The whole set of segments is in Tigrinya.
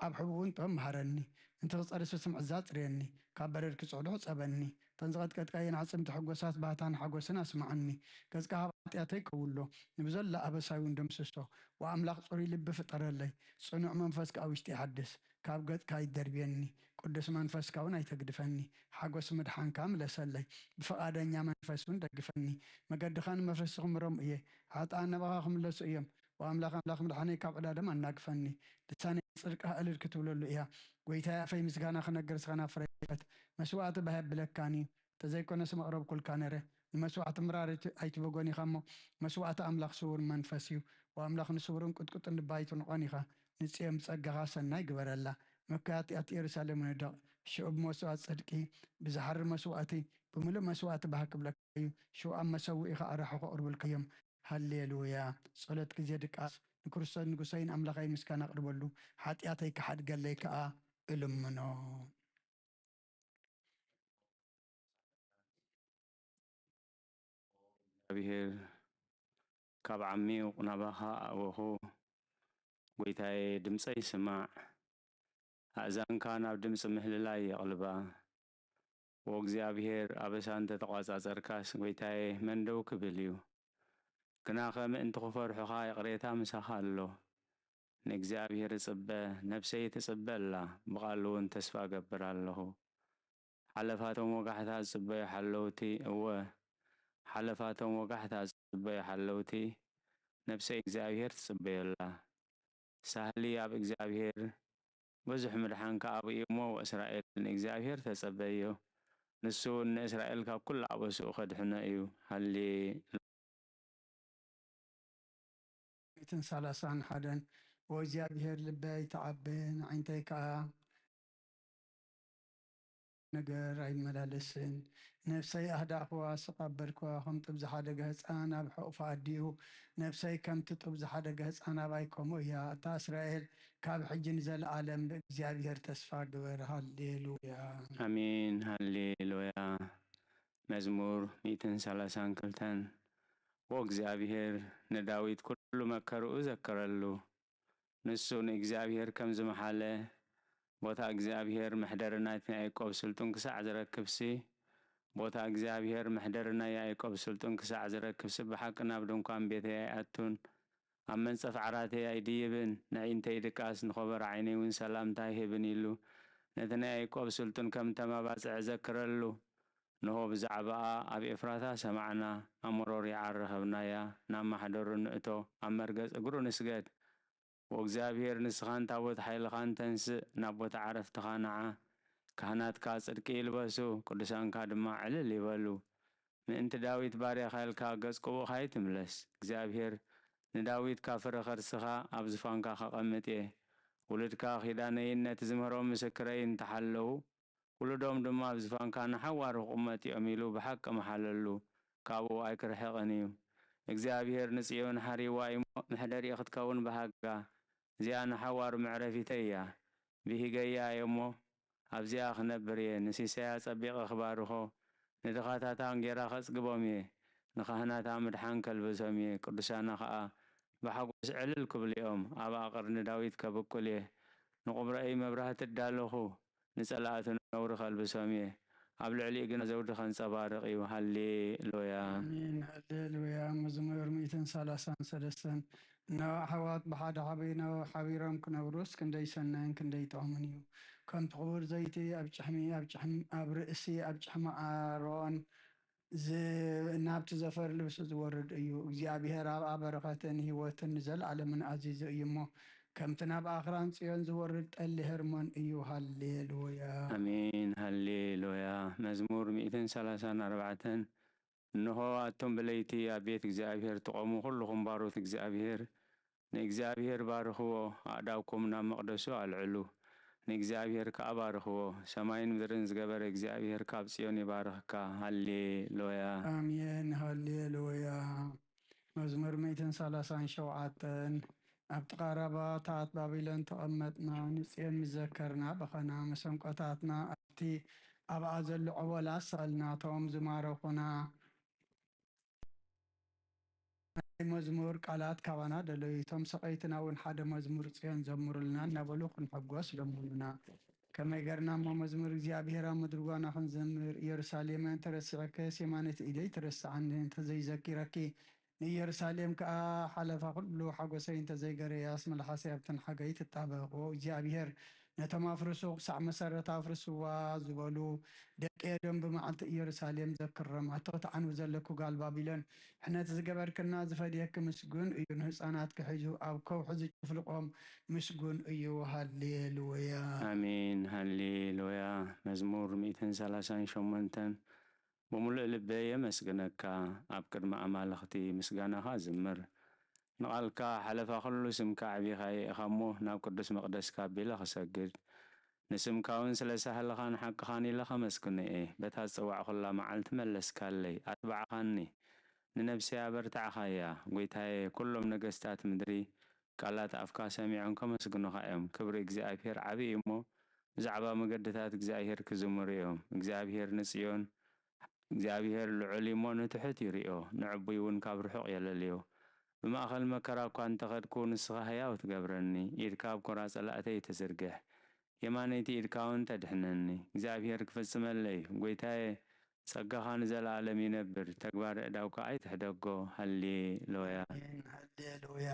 ካብ ሕቡእ እውን ጥበብ መሃረኒ። ነቲ ክጸሪ ስስምዒት ኣጽርየኒ። ካብ በረድ ክጽዕዶ ሕጸበኒ። እተን ዝቐጥቀጥካየን ኣዕጽምቲ ሕጎሳት ባህታን ሓጎስን ኣስምዓኒ። ገጽካ ካብ ሓጢኣተይ ከውሎ። ንብዘሎ ኣበሳይ እውን ደምስሶ። ወኣምላኽ ጽሩይ ልቢ ፍጠረለይ። ጽኑዕ መንፈስ ከኣ ውሽጢ ይሓድስ። ካብ ገጽካ ኣይትደርብየኒ። ቅዱስ መንፈስካ እውን ኣይተግድፈኒ። ሓጎስ ምድሓንካ ምለሰለይ። ብፍቓደኛ መንፈስ እውን ደግፈኒ። መገድኻ ንመፍረሲ ክምሮም እየ። ሓጥኣን ናባኻ ክምለሱ እዮም። ወኣምላኽ ኣምላኽ ምድሓነይ ካብ ዕዳደም ኣናግፈኒ። ልሳነይ ጽድቅኻ እልል ክትብለሉ እያ። ጐይታይ ኣፈይ ምስጋና ክነግር ስኻ ናብ ፍረ ይፈት። መስዋእቲ ባህ የብለካን እዩ። ተዘይኮነስ መቕረብኩልካ ነረ። ንመስዋእቲ ምራር ኣይት-፣ ኣይትበጎን ኢኻ እሞ፣ መስዋእቲ ኣምላኽ ስዉር መንፈስ እዩ። ወኣምላኽ ንስውርን ቅጥቁጥን ልቢ ኣይትንቖን ኢኻ። ንጽዮን ብጸጋኻ ሰናይ ግበረላ። መካያት ኣቲ የሩሳሌም ንደቕ። ሽዑ ብመስዋእቲ ጽድቂ፣ ብዝሓሪ መስዋእቲ፣ ብምሉእ መስዋእቲ ባህ ክብለካ እዩ። ሽዑ ኣብ መሰውኢኻ ኣራሑ ከቕርቡልካ እዮም። ሃሌሉያ። ጸሎት ግዜ ድቃስ። ንክርስቶስ ንጉሰይን ኣምላኸይ ምስጋና ኣቕርበሉ። ሓጢኣተይ ክሓድገለይ ከኣ እልምኖ። እግዚኣብሔር ካብ ዓሚቕ ናባኻ ኣእወኹ። ጐይታየ፣ ድምጸይ ስማዕ። ኣእዛንካ ናብ ድምጺ ምህልላይ የቕልባ። ኦ እግዚኣብሔር፣ ኣበሳ እንተ ተቋጻጸርካስ፣ ጐይታየ፣ መን ደው ክብል እዩ? ግናኸ ምእንቲ ክፈርሑኻ ይቕሬታ ምሳኻ ኣሎ። ንእግዚኣብሔር እጽበ፣ ነፍሰይ ትጽበ ኣላ፣ ብቓሉ እውን ተስፋ እገብር ኣለኹ። ሓለፋቶም ወጋሕታ ዝጽበዩ ሓለውቲ፣ እወ፣ ሓለፋቶም ወጋሕታ ዝጽበዩ ሓለውቲ፣ ነፍሰይ እግዚኣብሔር ትጽበዮ ኣላ። ሳህሊ ኣብ እግዚኣብሔር፣ ብዙሕ ምድሓን ከኣ ኣብኡ እሞ፣ ወእስራኤል ንእግዚኣብሔር ተጸበዮ፣ ንሱ እውን ንእስራኤል ካብ ኩሉ ኣበስኡ ከድሕኖ እዩ። ሃሌ ሚእትን ሰላሳን ሓደን። ወእግዚኣብሔር ልበይ ተዓብን፣ ዓይንተይ ከኣ ነገር ኣይመላለስን። ነፍሰይ ኣህዳእክዋ፣ ስቕ ኣበልክዋ፣ ከም ጡብ ዝሓደገ ህጻን ኣብ ሕቑፋ ኣዲኡ፣ ነፍሰይ ከምቲ ጡብ ዝሓደገ ህጻን ኣባይ ከምኡ እያ። ኣታ እስራኤል፣ ካብ ሕጂ ንዘለኣለም ብእግዚኣብሔር ተስፋ ግበር። ሃሌሉያ። ኣሜን። ሃሌሉያ። መዝሙር ሚእትን ሰላሳን ክልተን። ኦ እግዚኣብሔር፣ ንዳዊት ኩሉ መከርኡ ዘከረሉ። ንሱ ንእግዚኣብሔር ከም ዝመሓለ፣ ቦታ እግዚኣብሔር መሕደሪ ናይቲ ናይ ያዕቆብ ስልጡን ክሳዕ ዝረክብሲ፣ ቦታ እግዚኣብሔር መሕደሪ ናይ ያዕቆብ ስልጡን ክሳዕ ዝረክብሲ፣ ብሓቂ ናብ ድንኳን ቤተይ ኣይኣቱን፣ ኣብ መንጸፍ ዓራተይ ኣይድይብን። ነዒንተይ ድቃስ፣ ንኸበሮ ዓይነይ እውን ሰላምታ ኣይህብን ኢሉ፣ ነቲ ናይ ያዕቆብ ስልጡን ከም ተመባጽዐ ዘክረሉ። ንሆ ብዛዕባኣ ኣብ ኤፍራታ ሰማዕና፣ ኣብ መሮር ይዓር ረኸብናያ። ናብ ማሕደሩ ንእቶ፣ ኣብ መርገጽ እግሩ ንስገድ። ወእግዚኣብሔር፣ ንስኻን ታቦት ሓይልኻን ተንስእ፣ ናብ ቦታ ዓረፍትኻ ንዓ። ካህናትካ ጽድቂ ይልበሱ፣ ቅዱሳንካ ድማ ዕልል ይበሉ። ምእንቲ ዳዊት ባርያኻ ኢልካ ገጽ ቅቡእካ ኣይትምለስ። እግዚኣብሔር ንዳዊት ካብ ፍረ ከርስኻ ኣብ ዝፋንካ ከቐምጥ እየ። ውሉድካ ኪዳነይን ነቲ ዝምህሮም ምስክረይን እንተሓለዉ፣ ውሉዶም ድማ ኣብ ዝፋንካ ንሓዋሩ ክቕመጥ እዮም ኢሉ ብሓቂ መሓለሉ፣ ካብኡ ኣይክርሕቕን እዩ። እግዚኣብሔር ንጽዮን ሓሪዋ እሞ፣ መሕደሪኡ ክትከውን ብሃጋ። እዚኣ ንሓዋሩ መዕረፊተይ እያ። ብሂገያ እየ እሞ፣ ኣብዚኣ ክነብር እየ። ንሲሳያ ጸቢቐ ክባርኾ፣ ንድኻታታ እንጌራ ከጽግቦም እየ። ንኻህናታ ምድሓን ከልብሶም እየ። ቅዱሳና ኸኣ ብሓጎስ ዕልል ክብሉ እዮም። ኣብ ኣቐርኒ ዳዊት ከብቁል እየ። ንቑብረአይ መብራህቲ እዳለኹ፣ ንጸላእቱ ነውሪ ከልብሶም እየ። ኣብ ልዕሊኡ ግና ዘውዲ ከንጸባርቕ እዩ። ሃሌሉያ። ኣሜን። ሃሌሉያ። መዝሙር ሚእትን ሰላሳን ሰለስተን። እነሆ ኣሕዋት ብሓደ ሓቢኖ-፣ ሓቢሮም ክነብሩስ ክንደይ ሰናይን ክንደይ ጥዑምን እዩ። ከምቲ ክቡር ዘይቲ ኣብ ጭሕሚ፣ ኣብ ጭሕም-፣ ኣብ ርእሲ፣ ኣብ ጭሕሚ ኣሮን ዝ-፣ ናብቲ ዘፈር ልብሱ ዝወርድ እዩ። እግዚኣብሔር ኣብኣ በረኸትን ህይወትን ንዘለኣለምን ኣዚዙ እዩ እሞ፣ ከምቲ ናብ ኣኽራን ጽዮን ዝወርድ ጠሊ ሄርሞን እዩ። ሃሌሉያ። ኣሜን። ሃሌሉያ። መዝሙር ሚእትን ሰላሳን ኣርባዕተን። እንሆ፣ ኣቱም ብለይቲ ኣብ ቤት እግዚኣብሔር ትቖሙ ኹልኹም ባሮት እግዚኣብሔር፣ ንእግዚኣብሔር ባርኽዎ፣ ኣእዳውኩም ናብ መቕደሱ ኣልዕሉ፣ ንእግዚኣብሔር ከኣ ባርኽዎ። ሰማይን ምድርን ዝገበረ እግዚኣብሔር ካብ ጽዮን ይባርኽካ። ሃሌሉያ። ኣሜን። ሃሌሉያ። መዝሙር ሚእትን ሰላሳን ሸውዓተን። ኣብ ጥቓ ረባታት ባቢሎን ተቐመጥና፣ ንጽዮን ምስ ዘከርና በኸና፣ መሰንቆታትና ኣብቲ ኣብኣ ዘሎ ዑወላ ኣሳልና፣ እቶም ዝማረኹና ናይ መዝሙር ቃላት ካባና ደለዩ። እቶም ሰቐይትና እውን ሓደ መዝሙር ጽዮን ዘምሩልና እናበሉ ክንሕጎስ ለምኑና። ከመይ ገርና እሞ መዝሙር እግዚኣብሔር ኣብ ምድሪ ጓና ክንዘምር? ኢየሩሳሌም እንተረሲዐከስ የማነይቲ ኢደይ ትረስዓኒ እንተዘይዘኪረኪ ንኢየሩሳሌም ከኣ ሓለፋ ኩሉ ሓጎሰይ እንተዘይገረያስ መልሓሰይ ኣብተን ሓገይ ትጣበቕ። ኦ እግዚኣብሔር ነቶም ኣፍርሱ ክሳዕ መሰረት ኣፍርስዋ ዝበሉ ደቂ ኤዶም ብመዓልቲ ኢየሩሳሌም ዘክሮም። ኣቲ ክትዓንዊ ዘለኩ ጋል ባቢሎን ሕነት ዝገበርክና ዝፈድየኪ ምስጉን እዩ። ንህፃናት ክሒዙ ኣብ ከውሒ ዝጭፍልቆም ምስጉን እዩ። ሃሌሉያ። ኣሜን ሃሌሉያ። መዝሙር ሚእትን ሰላሳን ሸሞንተን ብምሉእ ልበይ የመስግነካ፣ ኣብ ቅድሚ ኣማልኽቲ ምስጋናኻ ዝምር። ንቓልካ ሓለፋ ኹሉ ስምካ ኣዕቢኻ የእኻ እሞ ናብ ቅዱስ መቕደስካ ኣቢለ ክሰግድ ንስምካ እውን ስለ ሳህልኻን ሓቅኻን ኢለ ከመስግኖ እየ። በታ ዝጸዋዕኹላ መዓልቲ መለስካለይ፣ ኣትባዕኻኒ፣ ንነብሰይ ኣበርታዕኻያ። ጐይታየ፣ ኩሎም ነገስታት ምድሪ ቃላት ኣፍካ ሰሚዖም ከመስግኑኻ እዮም። ክብሪ እግዚኣብሄር ዓቢ እዩ እሞ፣ ብዛዕባ መገድታት እግዚኣብሄር ክዝምሩ እዮም። እግዚኣብሄር ንጽዮን፣ እግዚኣብሄር ልዑል እዩ እሞ ንትሑት ይርእዮ፣ ንዕቡይ እውን ካብ ርሑቕ የለልዮ። ብማእከል መከራ እኳ እንተ ኸድኩ፣ ንስኻ ህያው ትገብረኒ፣ ኢድካ ኣብ ኵራ ጸላእተይ ትዝርግሕ፣ የማነይቲ ኢድካ እውን ተድሕነኒ። እግዚኣብሄር ክፍጽመለይ፣ ጐይታየ፣ ጸጋኻ ንዘለኣለም ይነብር፣ ተግባር ኣእዳውካ ኣይትሕደጎ። ሃሌሉያ። ኣሜን፣ ሃሌሉያ።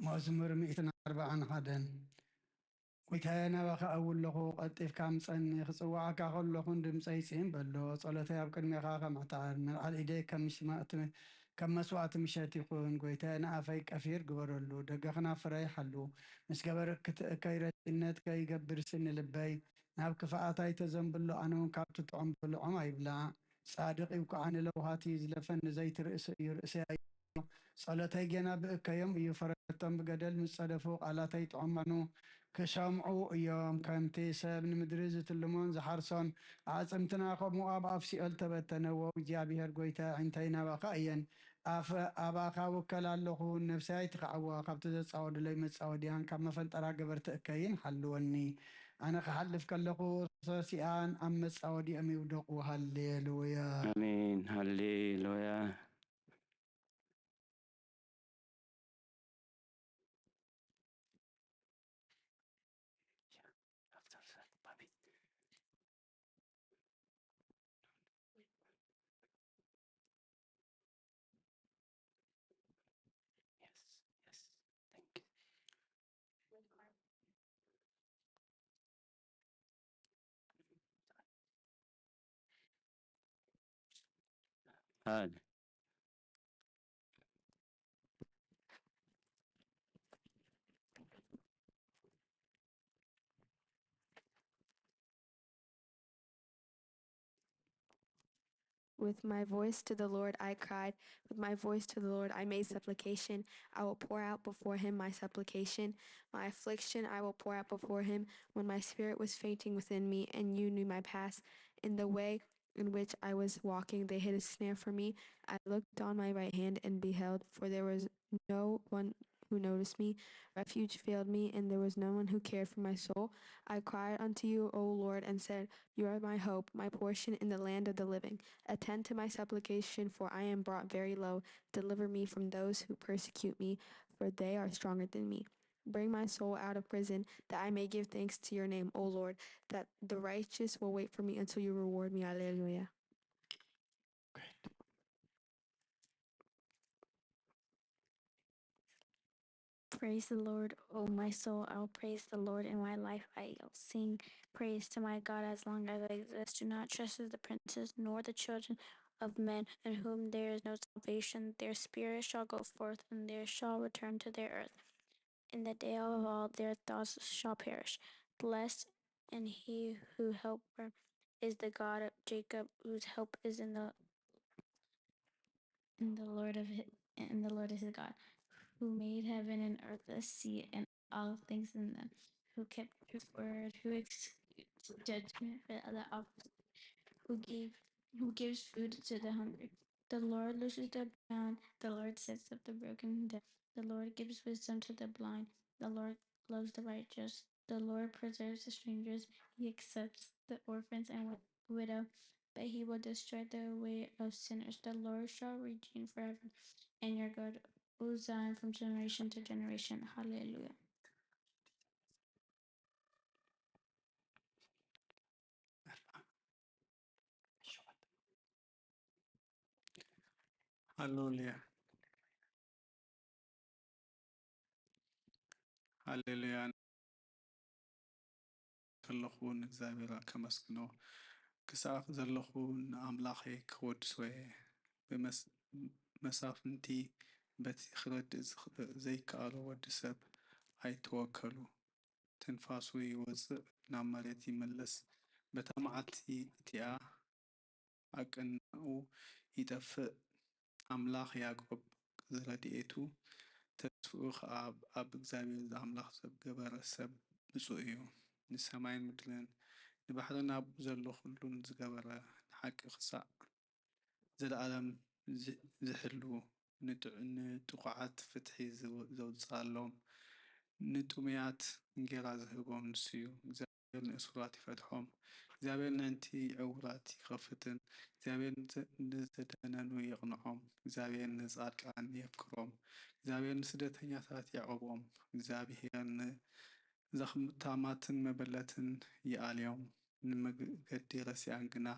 መዝሙር ሚእትን ኣርባዓን ሓደን። ጐይታየ፣ ናባኻ እው ኣለኹ፣ ቀልጢፍካ ምጸኒ። ክጽውዓካ ከለኹ ንድምጸይ ጽን በሎ። ጸሎተይ ኣብ ቅድሜኻ ከም ዕጣን፣ መልዓል ኢደይ ከም ምስማዕ ትም-፣ ከም መስዋዕቲ ምሸት ይኹን። ጐይታየ፣ ንኣፈይ ቀፊር ግበረሉ፣ ደገ ከናፍረይ ሓሉ። ምስ ገበርክ ክትእከይ ረሲነት ከይገብር ስኒ ልበይ። ናብ ክፍኣት ኣይተዘንብሎ፣ ኣነ እውን ካብቲ ጥዑም ብልዖም ኣይብላዕ። ጻድቕ ይብቅዓ ንለውሃት እዩ ዝለፈን ንዘይቲ ርእሱ እዩ ርእሰይ ኣየድልዮ። ጸሎተይ ጌና ብእከዮም እዩ፣ ፈረድቶም ብገደል ምስ ጸደፉ፣ ቃላተይ ጥዑማኑ ክሰምዑ እዮም። ከምቲ ሰብ ንምድሪ ዝትልሞን ዝሓርሶን፣ ኣዕጽምትና ከምኡ ኣብ ኣፍ ሲኦል ተበተነ። ወው እግዚኣብሄር ጐይታ፣ ኣዒንተይ ናባኻ እየን፣ ኣፍ-፣ ኣባኻ እውከል ኣለኹ፣ ነፍሰይ ኣይትኽዓዋ፣ ካብቲ ዘጻወዱለይ መጻወድያን ካብ መፈንጠራ ገበርቲ እከይን ሓልወኒ። ኣነ ክሓልፍ ከለኹ፣ ረሲኣን ኣብ መጻወዲኦም ይውደቑ። ሃሌሉያ። ኣሜን ሃሌሉያ። With my voice to the Lord I cried, with my voice to the Lord I made supplication. I will pour out before him my supplication. My affliction I will pour out before him when my spirit was fainting within me, and you knew my path. In the way in which I was walking, they hid a snare for me. I looked on my right hand and beheld, for there was no one who noticed me. Refuge failed me, and there was no one who cared for my soul. I cried unto you, O Lord, and said, You are my hope, my portion in the land of the living. Attend to my supplication, for I am brought very low. Deliver me from those who persecute me, for they are stronger than me. Bring my soul out of prison, that I may give thanks to your name, O Lord, that the righteous will wait for me until you reward me. Alleluia. Praise the Lord, O my soul. I will praise the Lord in my life. I will sing praise to my God as long as I exist. Do not trust in the princes, nor the children of men in whom there is no salvation. Their spirit shall go forth, and their shall return to their earth. In the day of all their thoughts shall perish. Blessed and he who helper is the God of Jacob, whose help is in the in the Lord of his, and the Lord is his God, who made heaven and earth, the sea, and all things in them, who kept his word, who executes judgment for the oppressed, who gave who gives food to the hungry. The Lord looses the bound, the Lord sets up the broken down. The Lord gives wisdom to the blind. The Lord loves the righteous. The Lord preserves the strangers. He accepts the orphans and widow. but he will destroy the way of sinners. The Lord shall reign forever, and your God, O Zion, from generation to generation. Hallelujah. ሃሌሉያ። ሃሌሉያ። ከለኹ ንእግዚኣብሔር ከመስግኖ፣ ክስኣኽ ዘለኹ ንኣምላኸይ ከወድሶ እየ። ብመስ-፣ መሳፍንቲ በቲ ክረድእ ዝኽ-፣ ዘይከኣሎ ወዲ ሰብ ኣይተወከሉ። ትንፋሱ ይወጽእ፣ ናብ መሬት ይምለስ። በታ መዓልቲ እቲኣ ኣቅንኡ ይጠፍእ። ኣምላኽ ያዕቆብ ዝረድኤቱ ተስፍኡ ኸኣ ኣብ እግዚኣብሔር ኣምላኽ ዘገበረ ሰብ ብጹእ እዩ። ንሰማይን ምድርን ንባሕርን ኣብኡ ዘሎ ኹሉን ዝገበረ ንሓቂ ክሳዕ ዘለኣለም ዝ-፣ ዝሕሉ ንጥዑ-፣ ንጥቑዓት ፍትሒ ዝው-፣ ዘውጽኣሎም ንጥሙያት እንጌራ ዝህቦም ንሱ እዩ። እግዚኣብሔር ንእሱራት ይፈትሖም። እግዚኣብሔር ነንቲ ዕውራት ይኸፍትን እግዚኣብሔር ንዘ-፣ ንዝደነኑ የቕንዖም። እግዚኣብሔር ንጻድቃን የፍቅሮም። እግዚኣብሔር ንስደተኛታት የዕቕቦም። እግዚኣብሔር ንዘኽታማትን መበለትን ይኣልዮም። ንመገዲ ረሲኣን ግና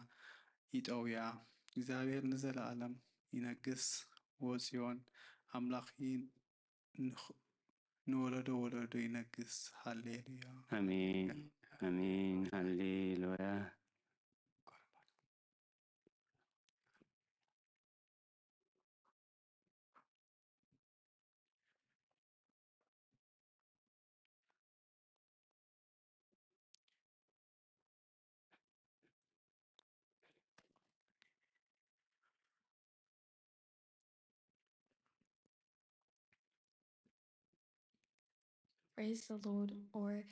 ይጠውያ። እግዚኣብሔር ንዘለኣለም ይነግስ። ወጽዮን ኣምላኽኪ ንኽ-፣ ንወለዶ ወለዶ ይነግስ። ሃሌሉያ። ኣሜን ኣሜን ሃሌሉያ። Praise the Lord, or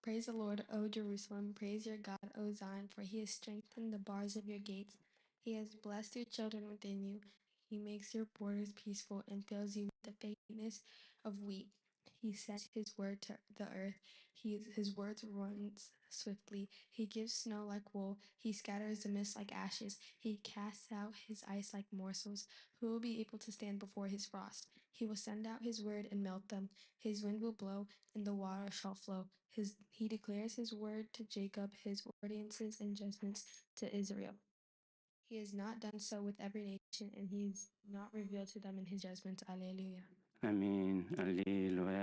praise the Lord, O Jerusalem. Praise your God, O Zion, for he has strengthened the bars of your gates. He has blessed your children within you. He makes your borders peaceful and fills you with the fatness of wheat. He sends his word to the earth. He, his words runs swiftly. He gives snow like wool. He scatters the mist like ashes. He casts out his ice like morsels. Who will be able to stand before his frost? He will send out his word and melt them. His wind will blow, and the water shall flow. His, he declares his word to Jacob, his ordinances and judgments to Israel. He has not done so with every nation, and he has not revealed to them in his judgments. Alleluia. ኣሜን። ኣሌሉያ።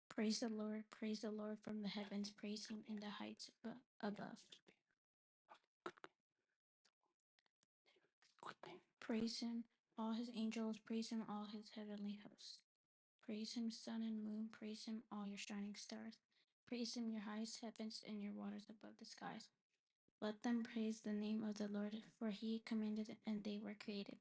Praise the Lord, praise the Lord from the heavens, praise him in the heights abo- above. Praise him, all his angels, praise him, all his heavenly hosts. Praise him, sun and moon, praise him, all your shining stars. Praise him, your highest heavens and your waters above the skies. Let them praise the name of the Lord, for he commanded and they were created.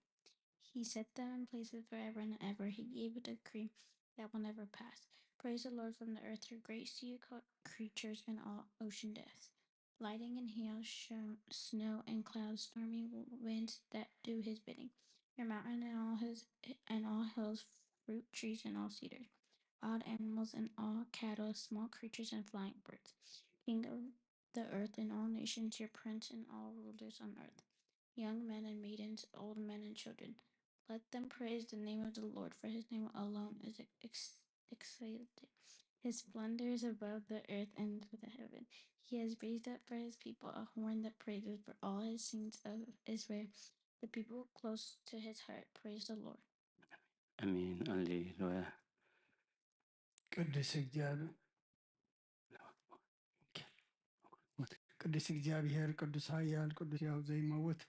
He set them in places forever and ever. He gave a decree that will never pass. Praise the Lord from the earth, your great sea co- creatures and all ocean depths. Lightning and hail, sh- snow and clouds, stormy w- winds that do his bidding. Your mountain and all his and all hills, fruit trees and all cedars, wild animals and all cattle, small creatures and flying birds. King of the earth and all nations, your prince and all rulers on earth, young men and maidens, old men and children. Let them praise the name of the Lord, for his name alone is ex- exalted. His splendor is above the earth and the heaven. He has raised up for his people a horn that praises for all his saints of Israel, the people close to his heart. Praise the Lord. ኣሜን። ኣሌሉያ። ቅዱስ እግዚኣብሔር ቅዱስ እግዚኣብሔር ቅዱስ ኃያል ቅዱስ ያው ዘይመውት።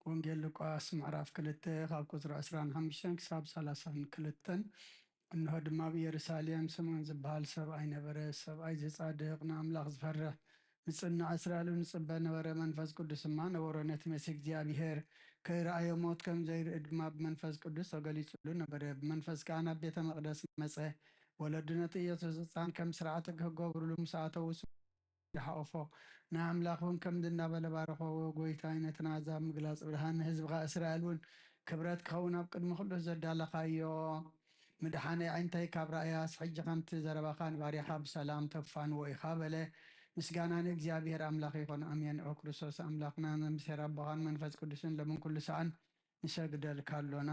ወንጌል ሉቃስ ምዕራፍ ክልተ ካብ ቁፅሪ ዕስራን ሓሙሽተን ክሳብ ሰላሳን ክልተን። እንሆ ድማ ኣብ ኢየሩሳሌም ስምዖን ዝበሃል ሰብኣይ ነበረ። ሰብኣይ ዝጻድቕ ንኣምላኽ ዝፈርሕ ንጽናዕ እስራኤል እውን ዝጽበ ነበረ። መንፈስ ቅዱስ ድማ ነበሮ። ነቲ መሲህ እግዚኣብሔር ክርእዮ ሞት ከም ዘይርኢ ድማ ብመንፈስ ቅዱስ ተገሊጹሉ ነበረ። ብመንፈስ ከኣ ናብ ቤተ መቕደስ መጸ። ወለዱ ነቲ ኢየሱስ ህጻን ከም ስርዓት ሕጊ ክገብሩሉ ምስ ኣተዉ ስምዖን ደሓቖፎ። ንኣምላኽ እውን ከምዚ እናበለ ባረኾ። ጎይታይ ነቲ ናዛ ብምግላጽ ብርሃን ንህዝብኻ እስራኤል እውን ክብረት ክኸውን ኣብ ቅድሚ ኩሉ ዘዳለኻዮ ምድሓነይ ኣዒንተይ ካብ ራእያስ፣ ሕጂ ከምቲ ዘረባኻ ንባርያኻ ብሰላም ተፋንዎ ኢኻ በለ። ምስጋና ንእግዚኣብሔር ኣምላኽ ይኹን፣ ኣሜን። ኦ ክርስቶስ ኣምላኽና፣ ነምስሔር ኣቦኻን መንፈስ ቅዱስን፣ ለምን ኩሉ ሰዓን ንሰግደልካ ኣሎና፣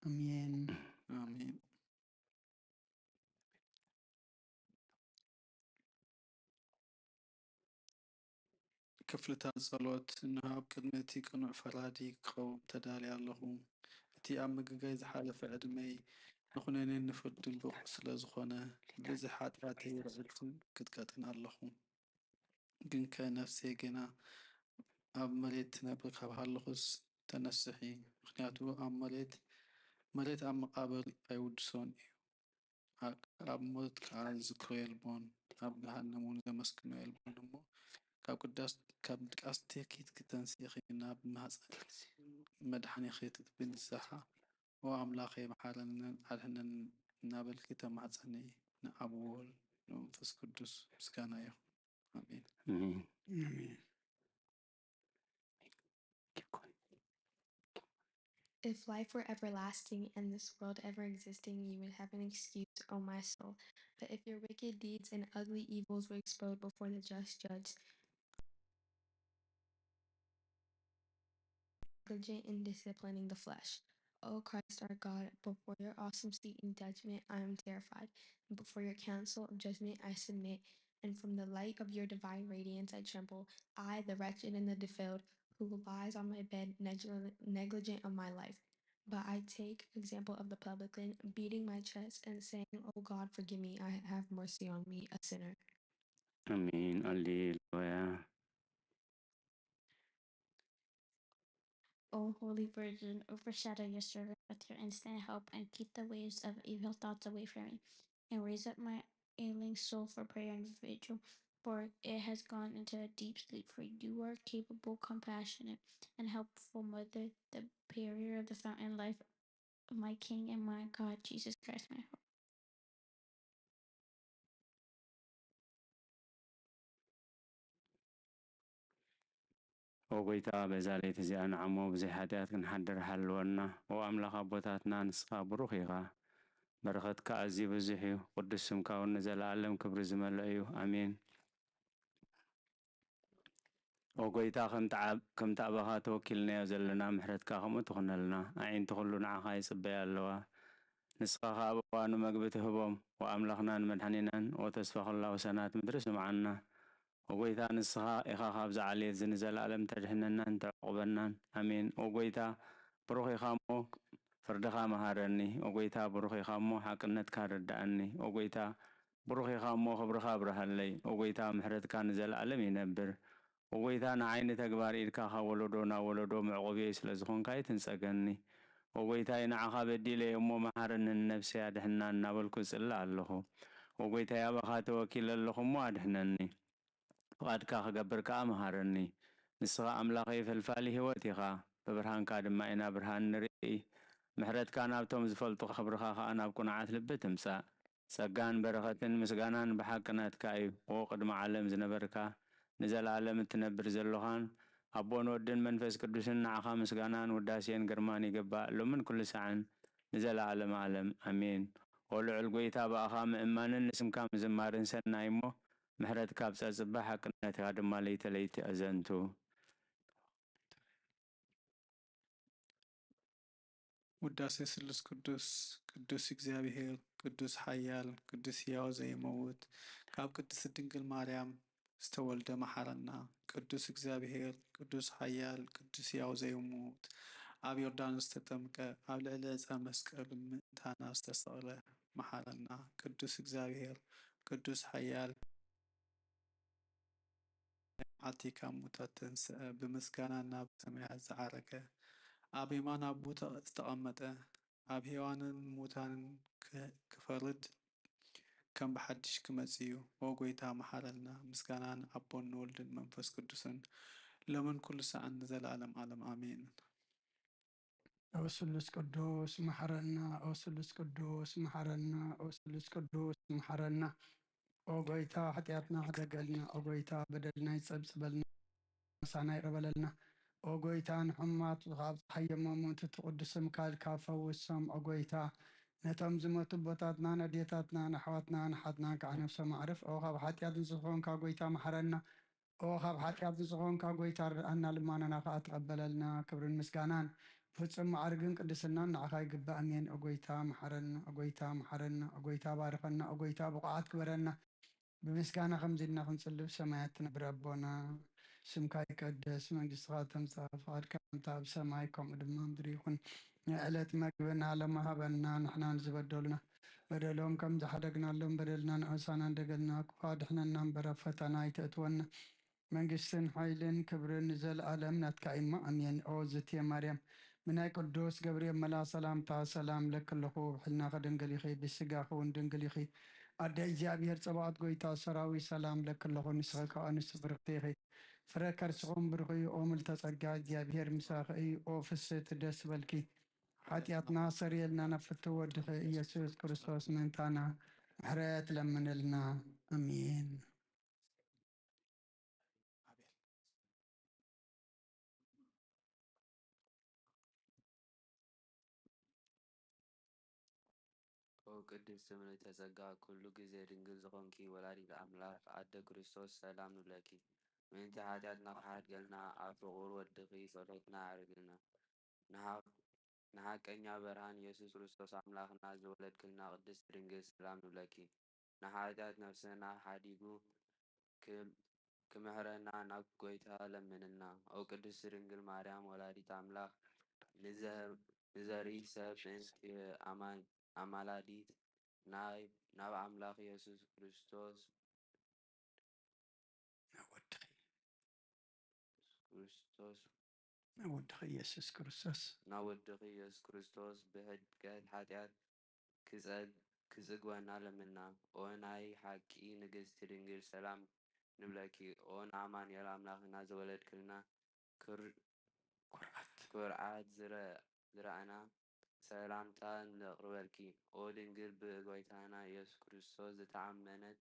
ኣሜን። ኣሜን። ክፍልታት ጸሎት። እንሆ፣ ኣብ ቅድሚ እቲ ቅኑዕ ፈራዲ ክቐውም ተዳልየ ኣለኹ። እቲ ኣብ ምግጋይ ዝሓለፈ ዕድመይ ንኹነኔን ንፍርድን ብቑዕ ስለ ዝኾነ፣ ብብዝሒ ሓጢኣተይ ርዕድትን ቅጥቀጥን ኣለኹ። ግንከ ነፍሰይ ጌና ኣብ መሬት ትነብር ካብ ሃለኹስ፣ ተነስሒ፣ ምኽንያቱ ኣብ መሬት፣ መሬት ኣብ መቓብር ኣይውድሶን እዩ። ኣ-፣ ኣብ ሞት ከኣ ዝዝክሮ የልቦን፣ ኣብ ገሃነም እውን ዘመስግኖ የልቦን እሞ፣ ካብ ቅዳስ-፣ ካብ ድቃስኪ ክትተንስእኺ ናብ ማህጸን መድሓኒኺ ብንስሓ፣ "ኦ ኣምላኸይ፣ መሓረንን ኣድሕነንን" እናበልኪ ተማህጸኒ። ንኣብ፣ ወወልድ፣ ንመንፈስ ቅዱስ ምስጋና ይኹን። ኣሜን። ኣሜን። ኣሜን። If life were everlasting and this world ever existing, you would have an excuse, O my soul. But if your wicked deeds and ugly evils were exposed before the just judge, diligent in disciplining the flesh. O Christ our God, before your awesome seat in judgment I am terrified, and before your council of judgment I submit, and from the light of your divine radiance I tremble, I, the wretched and the defiled, who lies on my bed negli-, negligent of my life. But I take example of the publican, beating my chest and saying, "O God, forgive me, I have mercy on me, a sinner." ኣሜን። ኣሌሉያ። O Holy Virgin, overshadow your servant with your instant help and keep the waves of evil thoughts away from me, and raise up my ailing soul for prayer and vigil, for it has gone into a deep sleep, for you are capable, compassionate, and helpful mother, the barrier of the fountain life, my King and my God, Jesus Christ, my hope. ኦ ጎይታ፣ በዛ ለይቲ እዚኣ ንዓሞ ብዘይ ሓጢኣት ክንሓድር ሓልወና። ኦ ኣምላኽ ኣቦታትና፣ ንስኻ ብሩኽ ኢኻ፣ በረኸትካ ኣዝዩ ብዙሕ እዩ፣ ቅዱስ ስምካ እውን ንዘለኣለም ክብሪ ዝመልኦ እዩ። ኣሜን። ኦ ጎይታ፣ ከምቲ ዓብ-፣ ከምቲ ኣባኻ ተወኪልናዮ ዘለና ምሕረትካ ከምኡ ትኹነልና። ኣዒንቲ ኩሉ ንዓኻ ይጽበያ ኣለዋ። ንስኻ ኸኣ ኣብ እዋኑ መግቢ ትህቦም። ወኣምላኽናን መድሓኒናን፣ ወተስፋ ኹላ ወሰናት ምድሪ ስምዓና። ኦ ጎይታ፣ ንስኻ ኢኻ ካብዚ ዓሌት እዚ ንዘለኣለም ተድሕነናን ተዕቑበናን። ኣሜን። ኦ ጎይታ፣ ብሩኽ ኢኻ እሞ ፍርድኻ መሃረኒ። ኦ ጎይታ፣ ብሩኽ ኢኻ እሞ ሓቅነትካ ርድኣኒ። ኦ ጎይታ፣ ብሩኽ ኢኻ እሞ ክብርኻ ኣብርሃለይ። ኦ ጎይታ፣ ምሕረትካ ንዘለኣለም ይነብር። ኦ ጎይታ፣ ንዓይ ንተግባር ኢድካ ካብ ወለዶ ናብ ወለዶ መዕቆብየይ ስለ ዝኾንካ ኣይትንጸገኒ። ኦ ጎይታይ፣ ንዓኻ በዲለ እየ እሞ መሃረኒ፣ ንነብሰይ ኣድሕና እናበልኩ እጽሊ ኣለኹ። ኦ ጎይታይ፣ ኣባኻ ተወኪለ ኣለኹ እሞ ኣድሕነኒ። ፍቓድካ ክገብር ከኣ መሃረኒ። ንስኻ ኣምላኸይ ፈልፋሊ ህይወት ኢኻ፣ ብብርሃንካ ድማ ኢና ብርሃን ንርኢ። ምሕረትካ ናብቶም ዝፈልጡ፣ ክብርኻ ከኣ ናብ ቅኑዓት ልቢ ትምጻእ። ጸጋን በረኸትን ምስጋናን ብሓቂ ናትካ እዩ። ኦ ቅድሚ ዓለም ዝነበርካ፣ ንዘለኣለም እትነብር ዘሎኻን፣ ኣቦን ወድን መንፈስ ቅዱስን፣ ንዓኻ ምስጋናን ውዳሴን ግርማን ይግባእ፣ ሎምን ኩሉ ሳዕን ንዘለኣለም ዓለም። ኣሜን። ኦ ልዑል ጐይታ፣ ብኣኻ ምእማንን ንስምካ ምዝማርን ሰናይ እሞ፣ ምሕረትካ ኣብ ጸጽባ፣ ሓቅነትካ ድማ ለይተ ለይቲ ኣዘንቱ። ውዳሴ ስሉስ ቅዱስ። ቅዱስ እግዚኣብሔር፣ ቅዱስ ሓያል፣ ቅዱስ ሕያው ዘይመውት፣ ካብ ቅድስት ድንግል ማርያም ዝተወልደ መሓረና። ቅዱስ እግዚኣብሔር፣ ቅዱስ ሓያል፣ ቅዱስ ሕያው ዘይመውት፣ ኣብ ዮርዳኖስ ዝተጠምቀ፣ ኣብ ልዕሊ ዕፀ መስቀል ምእንታና ዝተሰቕለ መሓረና። ቅዱስ እግዚኣብሔር፣ ቅዱስ ሓያል፣ መዓልቲ ካብ ሙታት ተንስአ፣ ብምስጋና ናብ ሰማያት ዝዓረገ፣ ኣብ የማን ኣቦ ተ-፣ ዝተቐመጠ፣ ኣብ ሕያዋንን ሙታንን ክ-፣ ክፈርድ ከም ብሓድሽ ክመጽእ እዩ። ኦ ጐይታ፣ መሓረልና። ምስጋና ንኣቦን ንወልድን መንፈስ ቅዱስን፣ ሎምን ኩሉ ሳዕን ንዘለዓለም ዓለም። ኣሜን። ኦ ስሉስ ቅዱስ መሓረና፣ ኦ ስሉስ ቅዱስ መሓረና፣ ኦ ስሉስ ቅዱስ መሓረና። ኦ ጐይታ፣ ሓጢኣትና ሕደገልና፣ ኦ ጐይታ፣ በደልና ይጸብጽበልና፣ ምሳና ይቕረ በለልና። ኦ ጎይታ፣ ንሕሙማት ካብ ጸሓይ የሞሙ፣ እቲ ቅዱስ ስምካ ኢልካ ፈውሶም። ኦ ጎይታ፣ ነቶም ዝሞቱ ኣቦታትና፣ ነዴታትና፣ ንኣሕዋትና፣ ንሓትና ከዓ ነፍሶም ኣዕርፍ። ኦ ካብ ሓጢኣት ንጹህ ዝኾንካ ጎይታ፣ መሓረና። ኦ ካብ ሓጢኣት ንጹህ ዝኾንካ ጎይታ፣ ርድኣና፣ ልማናና ከዓ ተቐበለልና። ክብርን ምስጋናን ፍጹም ማዕርግን ቅድስናን ንዓኻ ይግባእ። ኣሜን። ኦ ጎይታ፣ መሓረና። ኦ ጎይታ፣ መሓረና። ኦ ጎይታ፣ ባርኸና። ኦ ጎይታ፣ ብቑዓት ግበረና። ብምስጋና ከምዚ ኢልና ክንጽልብ፣ ሰማያት ትነብር ኣቦና፣ ስምካ ይቀደስ፣ መንግስትኻ ትምጻእ፣ ፍቓድካ ከምታ ኣብ ሰማይ ከምኡ ድማ ኣብ ምድሪ ይኹን። ንዕለት መግብና ሎሚ ሃበና፣ ንሕና ንዝበደሉና በደሎም ከም ዝሓደግናሎም በደልና ንዑሳና እንደገልና፣ ክፉ ኣድሕነና እምበር ኣብ ፈተና ኣይተእትወና። መንግስትን ሓይልን ክብርን ንዘለኣለም ናትካ እሞ፣ ኣሜን። ኦ ዝትየ ማርያም፣ ብናይ ቅዱስ ገብርኤል መልኣ ሰላምታ ሰላም ለኪ ኣለኹ፣ ብሕልናኺ ድንግል ኢኺ፣ ብስጋኺ እውን ድንግል ኢኺ። ኣደ እግዚኣብሔር ጸባኦት ጎይታ ሰራዊት ሰላም ለኪ ኣለኹ፣ ንስኺ ከኣ ኣንስቲ ብርኽቲ ኢኺ። ፍረ ከርስኹም ብሩኽ እዩ፣ ኦ ምልዕተ ጸጋ እግዚኣብሔር ምሳኺ እዩ። ኦ ፍስሕቲ ደስ በልኪ፣ ሓጢኣትና ሰርየልና፣ ናብ ፍትው ወድኺ ኢየሱስ ክርስቶስ ምእንታና ምሕረት ለምንልና። ኣሜን። ኦ ቅድስቲ ምልዕተ ጸጋ፣ ኩሉ ግዜ ድንግል ዝኾንኪ ወላዲት ኣምላኽ ኣደ ክርስቶስ፣ ሰላም ንብለኪ። ምእንቲ ሓጢኣትና ክሓድገልና ኣብ ፍቑር ወድኺ ጸሎትና ኣዕርግልና። ንሓ-፣ ንሓቀኛ ብርሃን የሱስ ክርስቶስ ኣምላኽና ዝወለድክልና ቅድስቲ ድንግል፣ ሰላም ንብለኪ። ንሓጢኣት ነፍስና ሓዲጉ ክም-፣ ክምሕረና ናብ ጎይታ ለምንና። ኦ ቅድስቲ ድንግል ማርያም ወላዲት ኣምላኽ፣ ንዘ-፣ ንዘርኢ ሰብ ምእንቲ ኣማን-፣ ኣማላዲት ናይ፣ ናብ ኣምላኽ የሱስ ክርስቶስ ናብ ወድኺ ክርስቶስ ናብ ወድኺ ኢየሱስ ክርስቶስ ናብ ወድኺ ኢየሱስ ክርስቶስ ብሕድገት ሓጢኣት ክጸግ-፣ ክጽግወና ለምና። ኦ ናይ ሓቂ ንግስቲ ድንግል፣ ሰላም ንብለኪ። ኦ ንኣማኑኤል ኣምላኽና ዘወለድክልና፣ ክር-፣ ኩርዓት ኩርዓት ዝረ-፣ ዝረኣና፣ ሰላምታ ነቕርበልኪ። ኦ ድንግል ብጎይታና ኢየሱስ ክርስቶስ ዝተኣመነት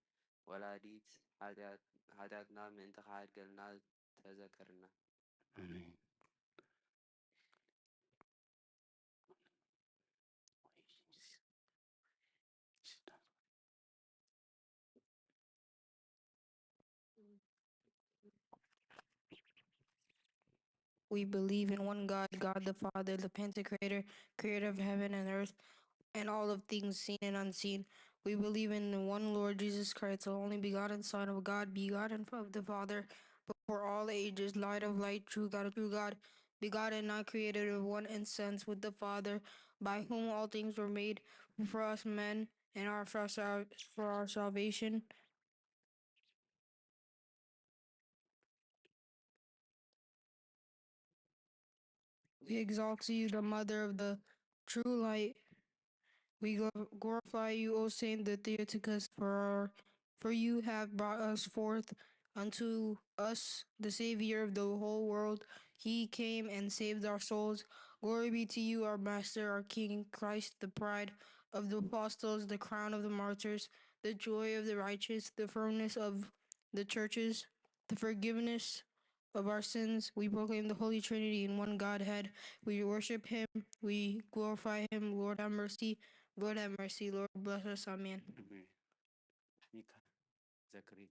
ወላዲት፣ ሓጢኣት-፣ ሓጢኣትና ምእንቲ ክሓድገልና ተዘከርና። ኣሜን። We believe in one God, God the Father, the Pantocrator, creator of heaven and earth, and all of things seen and unseen. We believe in the one Lord Jesus Christ, the only begotten Son of God, begotten of the Father before all ages, light of light, true God of true God, begotten, not created, of one essence with the Father, by whom all things were made, for us men, and are for our, sal-, for our salvation. We exalt you, the mother of the true light. We gl-, glorify you, O Saint the Theotokos, for our, for you have brought us forth unto us the Savior of the whole world. He came and saved our souls. Glory be to you, our Master, our King, Christ, the pride of the apostles, the crown of the martyrs, the joy of the righteous, the firmness of the churches, the forgiveness of our sins. We proclaim the Holy Trinity in one Godhead. We worship him. We glorify him. Lord, have mercy. Lord, have mercy. Lord, bless us. Amen. Amen. Mika, Zachary.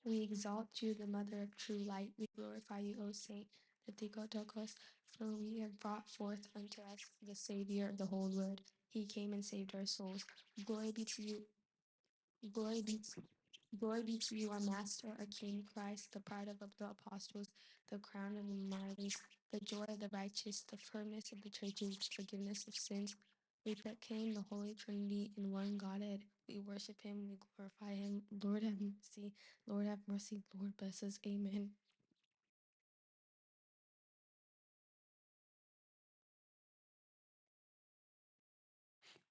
We exalt you, the mother of true light. We glorify you, O Saint the Theotokos, for we have brought forth unto us the Savior of the whole world. He came and saved our souls. Glory be to you. Glory be to, glory be to you, our Master, our King, Christ, the pride of the apostles, the crown of the martyrs, the joy of the righteous, the firmness of the churches, the forgiveness of sins. We proclaim the Holy Trinity in one Godhead. We worship him, we glorify him. Lord have mercy, Lord have mercy, Lord bless us. Amen.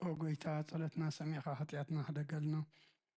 ኦ ጎይታ፣ ጸሎትና ሰሚዕካ ሓጢኣትና ሕደገልና።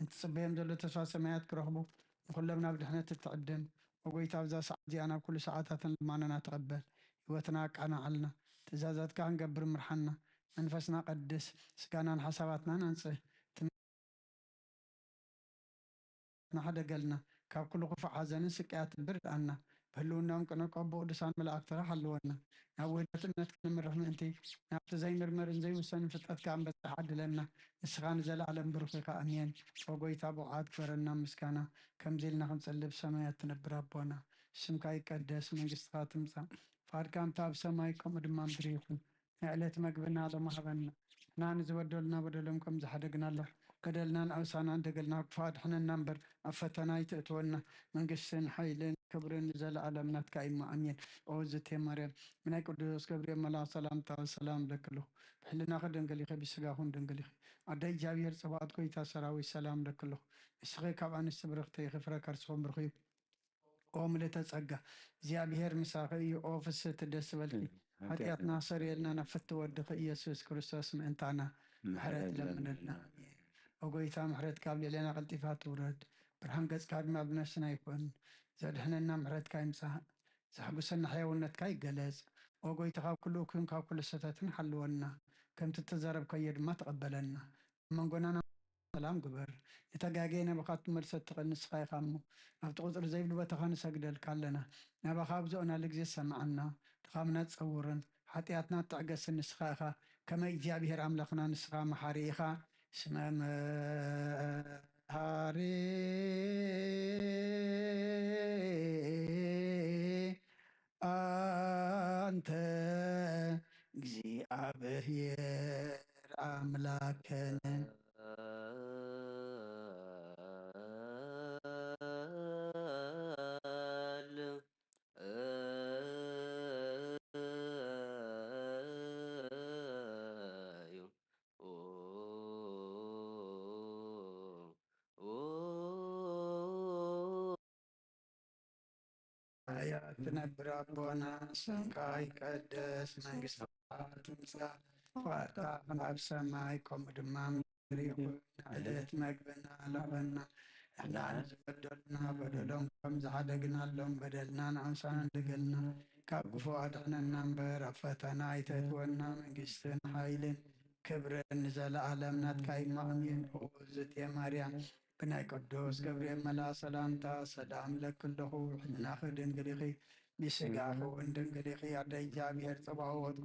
ንትጽበዮም ዘሎ ተስፋ ሰማያት ክረኽቡ፣ ንኹሎም ናብ ድሕነት እትዕድም፣ ኦ ጎይታ፣ ኣብዛ ሰዓት እዚኣ ናብ ኩሉ ሰዓታትን ልማናና ተቐበል። ህይወትና ኣቃናዓልና። ትእዛዛትካ ክንገብር ምርሓና። መንፈስና ቀድስ፣ ስጋናን ሓሳባትናን ኣንጽህ። ትም- ናሕደገልና፣ ካብ ኩሉ ክፉእ ሓዘንን ስቅያትን ብርድኣና። ብህልውናኦም ቅነቆ ብቅዱሳን መላእክትኻ ሓልወና። ናብ ውህደት እምነትካ ንምርሕ ምእንቲ፣ ናብቲ ዘይምርመርን ዘይውሰንን ፍልጠትካ ኣንበጽሕ ዓድለና። ንስኻ ንዘለኣለም ብሩኽ ኢኻ። ኣሜን። ኦ ጎይታ፣ ብቑዓት ግበረና ምስጋና፣ ከምዚ ኢልና ክንጽሊ ብሰማያት ትነብር ኣቦና። ስምካ ይቀደስ፣ መንግስትኻ ትምጻእ፣ ፍቓድካ እንተ ኣብ ሰማይ ከምኡ ድማ ምድሪ ይኹን። ንዕለት መግብና ሎሚ ሃበና። ንሕና ንዝበደሉና በደሎም ከም ዝሓደግናሎም፣ በደልናን ኣበሳናን ደገልና ክፉእ ኣድሕነና እምበር፣ ኣብ ፈተና ኣይተእትወና። መንግስትን ሓይልን ክብርን ንዘለኣለም ናትካ እዩ እሞ፣ ኣሜን። ኦ ዝቴ ማርያም፣ ብናይ ቅዱስ ገብርኤል መልኣኽ ሰላምታ ሰላም እብለኪ ኣለኹ። ብሕልናኺ ድንግል ኢኺ፣ ብስጋኹን ድንግል ኢኺ። ኣደ እግዚኣብሔር ጸባኦት፣ ጎይታ ሰራዊት፣ ሰላም እብለኪ ኣለኹ። ንስኺ ካብ ኣንስቲ ብርኽቲ ኢኺ፣ ፍረ ከርስኹም ብሩኽ እዩ። ኦ ምልእተ ጸጋ፣ እግዚኣብሔር ምሳኺ እዩ። ኦ ፍስህቲ፣ ደስ በልኪ። ሓጢኣትና ሓጢኣትና ሰሪየልና፣ ናብ ፍትወ ወድኺ ኢየሱስ ክርስቶስ ምእንታና ምሕረት ምሕረት ለምንልና። ለምንልና። ኦ ጎይታ፣ ምሕረትካ ኣብ ልዕሌና ቀልጢፋ ትውረድ። ብርሃን ገጽካ ድማ ኣብ ነፍስና ይኹን። ዘድሕነና ምሕረትካ ይምጻእ። ዘሕጉሰና ሕያውነትካ ይገለጽ። ኦ ጎይታ፣ ካብ ኩሉ እኩይን ካብ ኩሉ ስህተትን ሓልወና። ከምቲ እተዛረብካዮ ድማ ተቐበለና። ኣብ መንጎና ሰላም ግበር። ንተጋግየ ናባኻ ትመልሶ እትኽእል ንስኻ ኢኻ እሞ፣ ኣብቲ ቁጽሪ ዘይብሉ ቦታኻ ንሰግደልካ ኣለና። ናባኻ ኣብ ዝኦናሉ ግዜ ሰምዓና፣ ድኻምና ጸውርን፣ ሓጢኣትና ትዕገስን ንስኻ ኢኻ። ከመ እግዚኣብሔር ኣምላኽና ንስኻ መሓሪ ኢኻ። ስመ መሃሪ ኣንተ እግዚኣብሔር ኣምላክነ። ኣያ ትነብር ኣቦና፣ ስምካ ይቀደስ፣ መንግስትኻ ትምጻእ፣ ፍቓድካ ከም ኣብ ሰማይ ከምኡ ድማ ኣብ ምድሪ ይኹን። ዕለት መግብና ሃበና፣ ንሕና ንዝበደሉና በደሎም ከም ዝሓደግናሎም በደልና ንኣምሳና ንደገልና፣ ካብ ክፉእ ኣድሕነና እምበር ኣብ ፈተና ኣይተእትወና። መንግስትን ሓይልን ክብርን ንዘለኣለም ናትካ እዩ። ኣሜን። ኦ ዝቴ ማርያም፣ ብናይ ቅዱስ ገብርኤል መልኣ ሰላምታ ሰላም እብለኪ ኣለኹ። ሕልናኺ ድንግል ኢኺ፣ ንስጋኺ እውን ድንግል ኢኺ። ኣደ እግዚኣብሔር ጸባኦት፣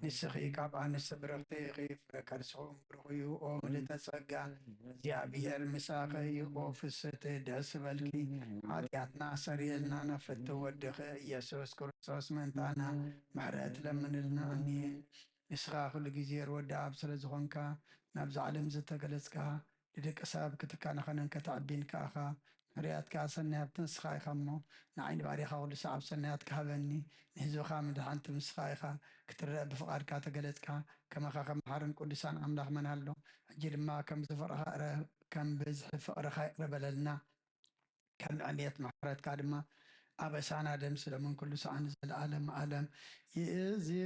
ንስኺ ካብ ኣንስቲ ብርኽቲ ኢኺ፣ ፍረ ከርስኺ እውን ብሩኽ እዩ። ኦ ምልእተ ጸጋ፣ እግዚኣብሔር ምሳኺ እዩ። ኦ ፍስህቲ፣ ደስ በልኪ። ሓጢኣትና ሰሪየልና፣ ናብ ፍትው ወድኺ ኢየሱስ ክርስቶስ ምእንታና ምሕረት ለምንልና። ኣሜን። ንስኻ ኩሉ ግዜ ርወዲ ኣብ ስለ ዝኾንካ፣ ናብዛ ዓለም ዝተገለጽካ፣ ንደቂ ሰብ ክትካናኸንን ከተዕቢን ከኣኻ፣ ሕርያትካ ሰናይ ሃብቲ ንስኻ ኢኻ እሞ፣ ንዓይ ንባሪኻ ኩሉ ሰዓብ ሰናይ ሃብቲ ሃበኒ፣ ንህዝብኻ ምድሓንቲ ንስኻ ኢኻ። ክትረአ ብፍቓድካ ተገለጽካ፣ ከማኻ ከም መሓርን ቅዱሳን ኣምላኽ መን ኣሎ? ሕጂ ድማ ከም ብዝሒ ፍቕርኻ ይቕረ በለልና። ከም ዕቤት ምሕረትካ ድማ ኣበሳና ደምስስ። ሎምን ኩሉ ሰዓን ንዘለዓለመ ዓለም ይእዜኒ።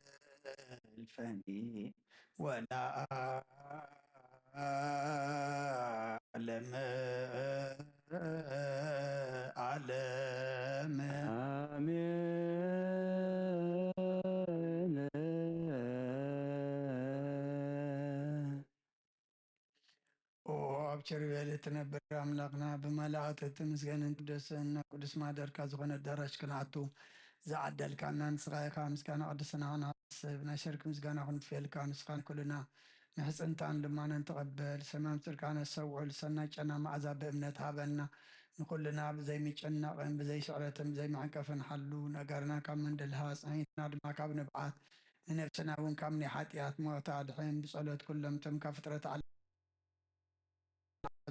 ወዘልፈኒ ወለዓለመ ዓለም። ኣሜን። ኦ ኣብ ኪሩቤል እትነብር ኣምላኽና፣ ብመላእክት እትምስገንን ትደስን ናብ ቅዱስ ማደርካ ዝኾነ ኣዳራሽ ክንኣቱ ዝዓደልካና ንስኻ ኢኻ። ምስጋና ቅድስና ክንሓስብ ናይ ሰርክ ምስጋና ክንትፍየልካ፣ ንስኻ ንኩልና ምሕጽንታን ልማናን ተቐበል። ሰማም ጽድቃ ነሰውዕል፣ ሰናይ ጨና መዓዛ ብእምነት ሃበና። ንኹልና ብዘይ ምጭናቕን ብዘይ ስዕረትን ብዘይ መዕንቀፍን ሓሉ። ነጋርና ካብ መንደልሃ፣ ጽኒትና ድማ ካብ ንብዓት፣ ንነፍስና እውን ካብ ናይ ሓጢኣት ሞት ኣድሕን። ብጸሎት ኩሎም እቶም ካብ ፍጥረት ዓለም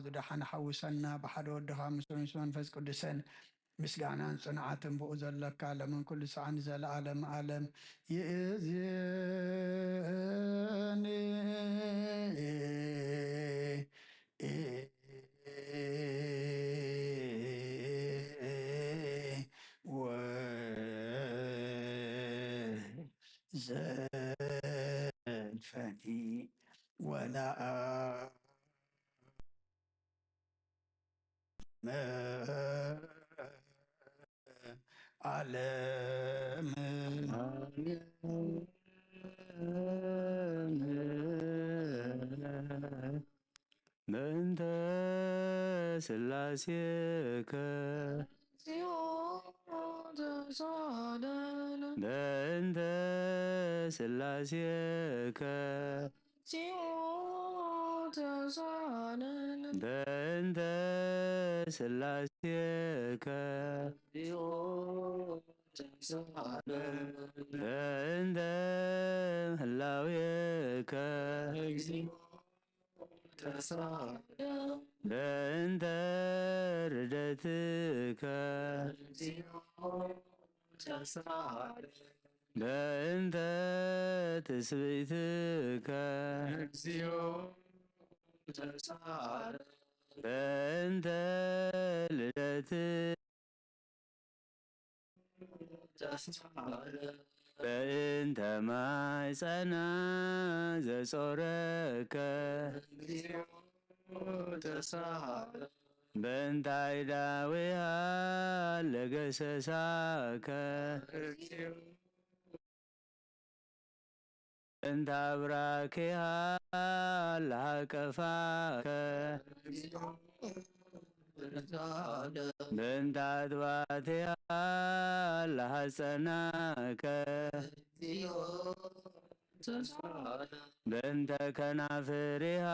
ዝደሓነ ሓውሰና። ብሓደ ወድኻ ምስኡ ምስ መንፈስ ቅዱስን ምስጋናን ጽንዓትን ብኡ ዘለካ፣ ሎምን ኩሉ ሰዓን ንዘለዓለም ዓለም ይእዜኒ። ዘልፈኒ ወለዓመ ዓለም። በእንተ ስላሴከ በእንተ ስላሴከ በእንተ ስላሴከ በእንተ ህላዌከ በእንተ ርደትከ በእንተ ትስብእትከ በእንተ ልደት በእንተ ማይጸና ዘጾረከ በእንታይ ዳዊሃ ለገሰሳከ በእንታ ብራኬሃ ለሃቀፋከ በእንታ ኣትባቴሃ ለሃጸናከ በእንተ ከናፍሪሃ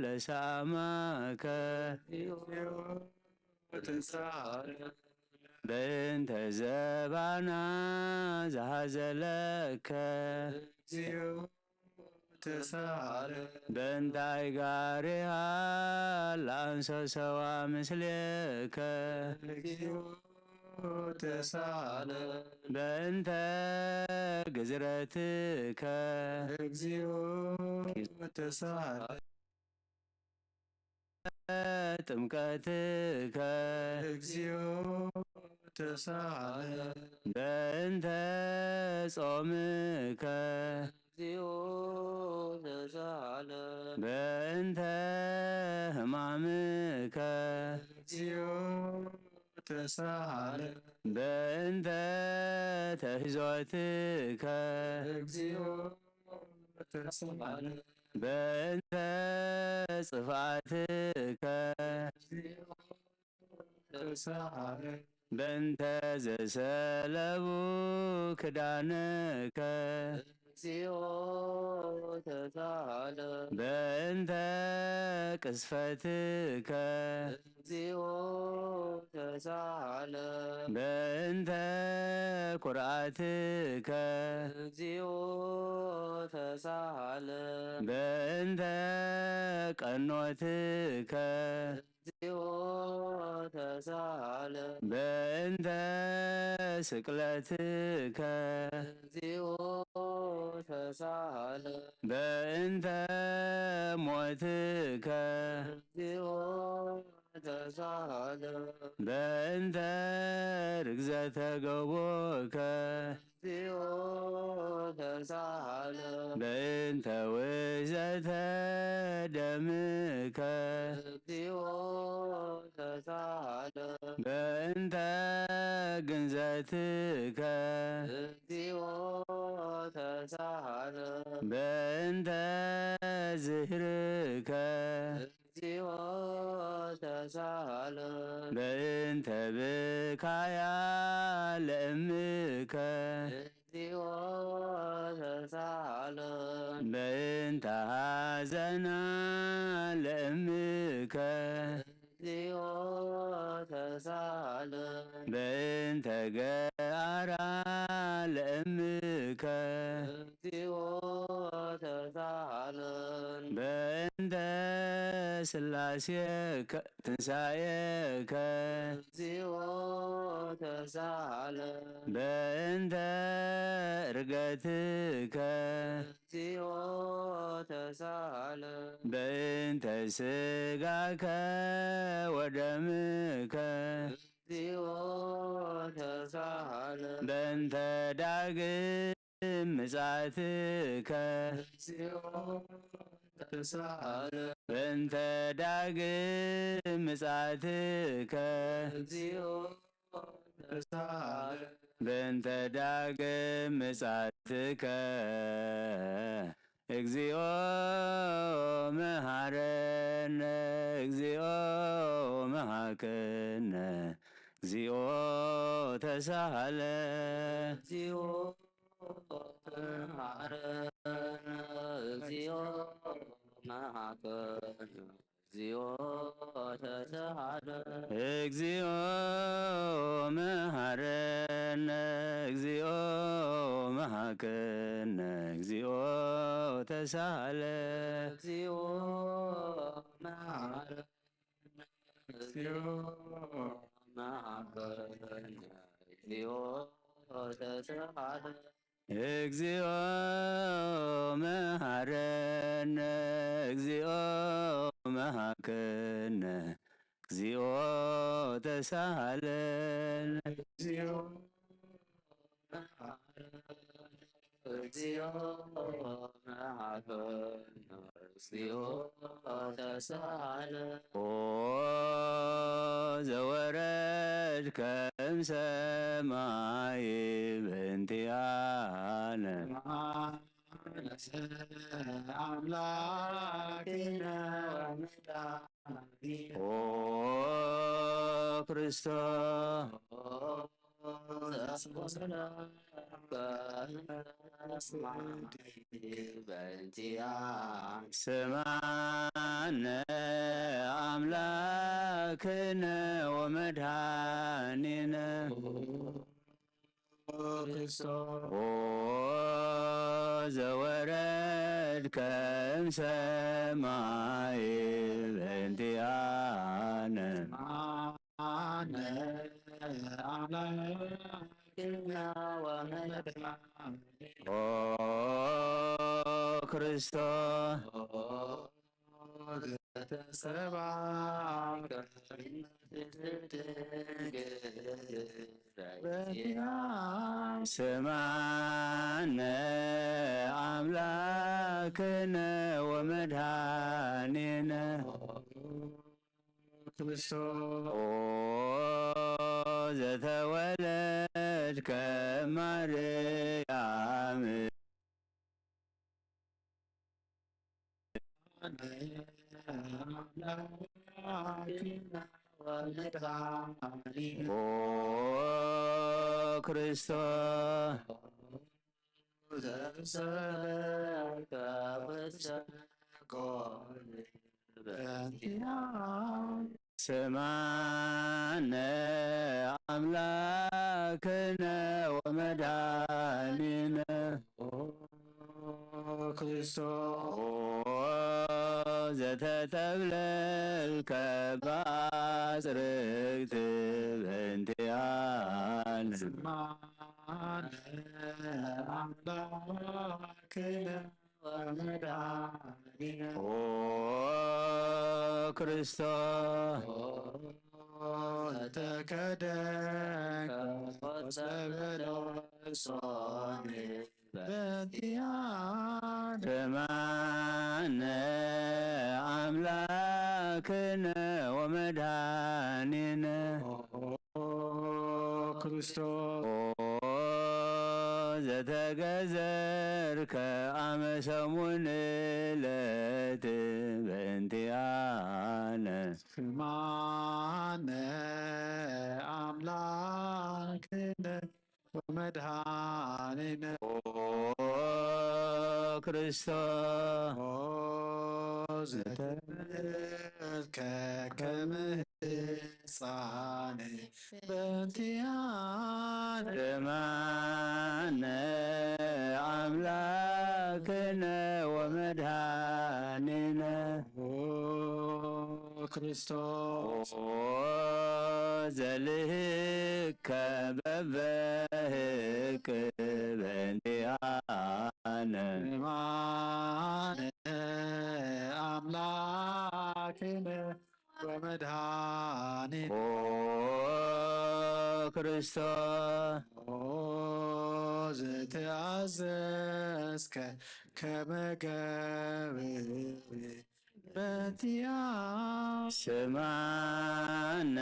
ለሰኣማከ በእንተ ዘባና ዝሃዘለከ በእንታይ ጋሪሃ ለኣንሰሰዋ ምስሌከ በእንተ ግዝረትከ ጥምቀትከ በእንተ ጾምከ በእንተ ሕማምከ በእንተ ተሕዞትከ በእንተ ጽፍኣትከ በእንተ ዘሰለቡ ክዳነከ በእንተ ቅስፈትከ በእንተ ኩርዓትከ በእንተ ቀኖትከ በእንተ ስቅለትከ በእንተ ሞትከ በእንተ ርግዘተ ገቦከ በእንተ ውሕዘተ ደምከ በእንተ ግንዘትከ በእንተ ዝህርከ በእንተ ብካያ ለእምከ በእንተ ሃዘና ለእምከ በእንተ ገኣራ ለእምከ በእንተ ስላሴ ትንሳኤከ በእንተ እርገትከ በእንተ ስጋከ ወደምከ በእንተ ዳግም ምጻትከ በእንተ ዳግም ምጻትከ በእንተ ዳግም ምጻትከ እግዚኦ መሃረነ፣ እግዚኦ መሃከነ፣ እግዚኦ ተሳሃለ። እግዚኦ መሃከነ፣ እግዚኦ ተሳሃለ። እግዚኦ መሃረነ፣ እግዚኦ መሃከነ፣ እግዚኦ ተሳሃለ። እግዚኦ መሃረነ፣ እግዚኦ መሃከነ፣ እግዚኦ ተሳሃለ። እግዚኦ መሃረነ፣ እግዚኦ መሃከነ፣ እግዚኦ ተሳሃለነ። እግዚኦ መሃረነ፣ እግዚኦ መሃከነ፣ እግዚኦ ተሳሃለ። ኦ ዘወረድከ እምሰማይ በእንቲአነ። ኣምላክነ ወመድኃኒነ። ኦ ክርስቶስ። ስማነ አምላክነ ወመድኃኒነ። ክርስቶስ። ኦ ዘወረድከ እምሰማይ በእንቲአነ። አነ አምላክነ ወመድኃኒነ። ኦ ክርስቶስ። ዘተሰብአ ስማነ አምላክነ ወመድኃኒነ። ክርስቶስ። ኦ ዘተወለድከ ማርያም። ኦ ክርስቶስ። ዘምሰለከ ፍስሐ ኮነ በእንቲአነ። ስማነ አምላክነ ወመድኃኒነ። ኦ ክርስቶስ። ኦ ዘተጠብለልከ በአጽርግት በእንቲአነ። ስማነ አምላክነ ወመድኃኒነ። ኦ ክርስቶስ። ተከደ ከጸበለ ሶኔ በእንቲአነ። ስማነ አምላክነ ወመድኃኒነ። ኦ ክርስቶስ። ኦ ዘተገዘርከ አመ ሰሙን ዕለት በእንቲአነ። ስማነ አምላክነ ወመድኃኒነ። ኦ ክርስቶስ። ኦ ዘተመልከ ከመ ሕፃን በእንቲአነ። ስማነ አምላክነ ወመድኃኒነ። ኦ ክርስቶስ። ኦ ዘልህከ በበህቅ በእንቲአነ። ስማነ አምላክነ ወመድኃኒነ። ኦ ክርስቶስ። ኦ ዘተኣዘዝከ ከመ ገብር በእንቲኣ ስማነ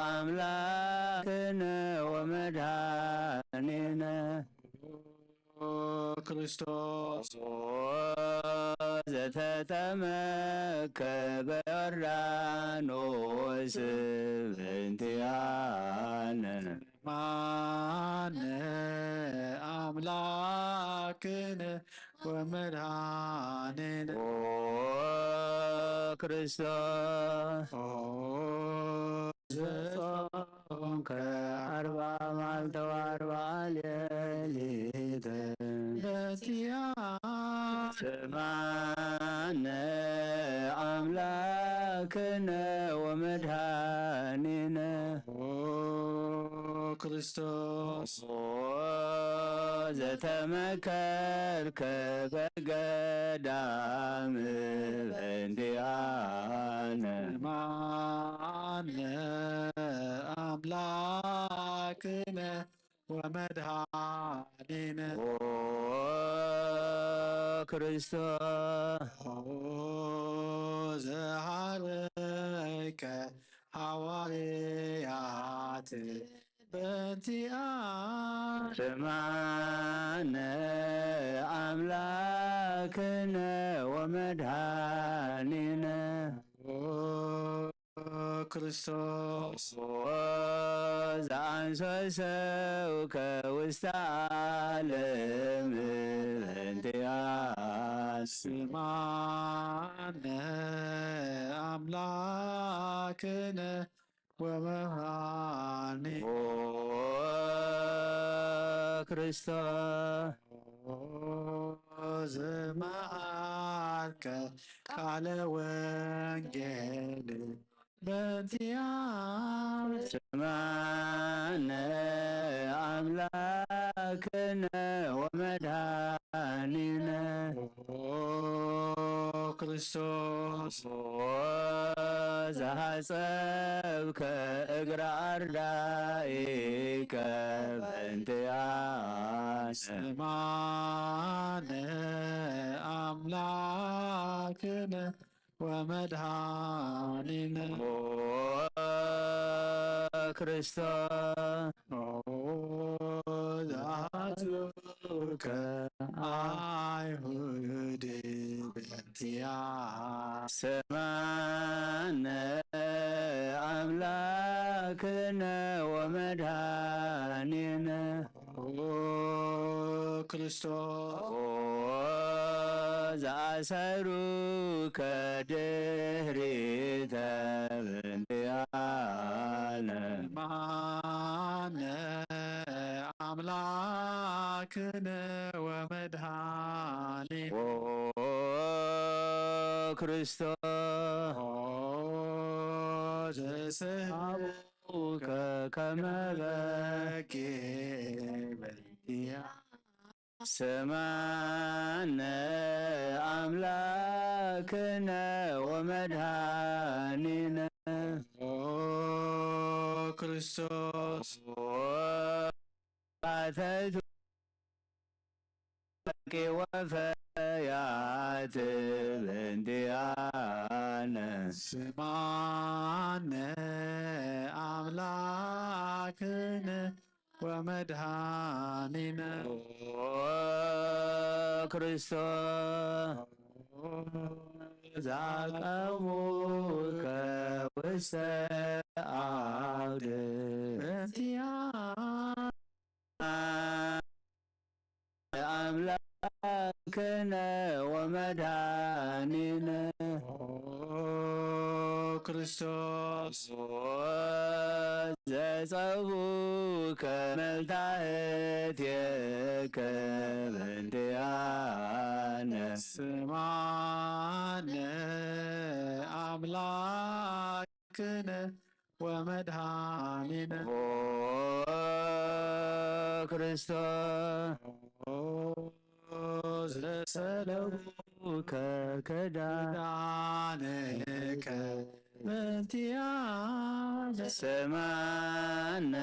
ኣምላክነ ወመድኃኒነ ክርስቶስ ዘተጠመከ በዮርዳኖስ በእንቲኣነ ማነ ኣምላክነ ወመድኃኒነ ኦ ክርስቶስ ኦ ዘጾምከ ኣርባ መዓልተ ወኣርባ ሌሊተ በእንቲኣ ስማነ ኣምላክነ ወመድኃኒነ ኦ ክርስቶስ ኦ ዘተመከርከ በገዳም በእንቲኣነ ማነ ኣምላክነ ወመድኃኒነ ኦ ክርስቶስ ኦ ዘሃረይከ ሃዋርያት በእንቲኣ ስማነ ኣምላክነ ወመድኃኒነ ኦ ክርስቶስ ኦ ዘአንሶ ሰው ከውስተ ዓለም በእንቲኣ ስማነ ኣምላክነ ወመድኃኒነ ኦ ክርስቶስ ዘመሃርከ ቃለ ወንጌል በእንቲኣ ስማነ ኣምላክነ ወመድኃኒነ ኦ ክርስቶስ ኦ ዘሃጸብከ እግረ ኣርዳኢከ በእንቲኣ ስማነ ኣምላክነ ወመድኃኒነ ኦ ክርስቶስ ኦ ዘሃጽውከ ኣይሁድ በእንቲኣ ስማነ ኣምላክነ ወመድኃኒነ ኦ ክርስቶስ ኦ ዘአሰሩከ ድህሪተ በእንቲኣነ ማነ ኣምላክነ ወመድኃኒነ ኦ ክርስቶስ ኦ ዘሰሃቡ ከመ በጌ በእንቲኣ ስማነ ኣምላክነ ወመድኃኒነ ኦ ክርስቶስ ባተቱ ደቂ ወፈያት በእንቲኣነ ስማነ ኣምላክነ ወመድኃኒነ ኦ ክርስቶስ ዛቀሙከ ውስተ አውድ በእንቲኣ ኣምላክነ ወመድኃኒነ ኦ ክርስቶስ ዘጸውከ መልታህት የከ በእንቲኣነ ስማነ ኣምላክ ክነ ወመድኃኒነ ኦ ክርስቶስ ኦ ዘሰለውከ ክዳንከ በእንቲኣነ ስማነ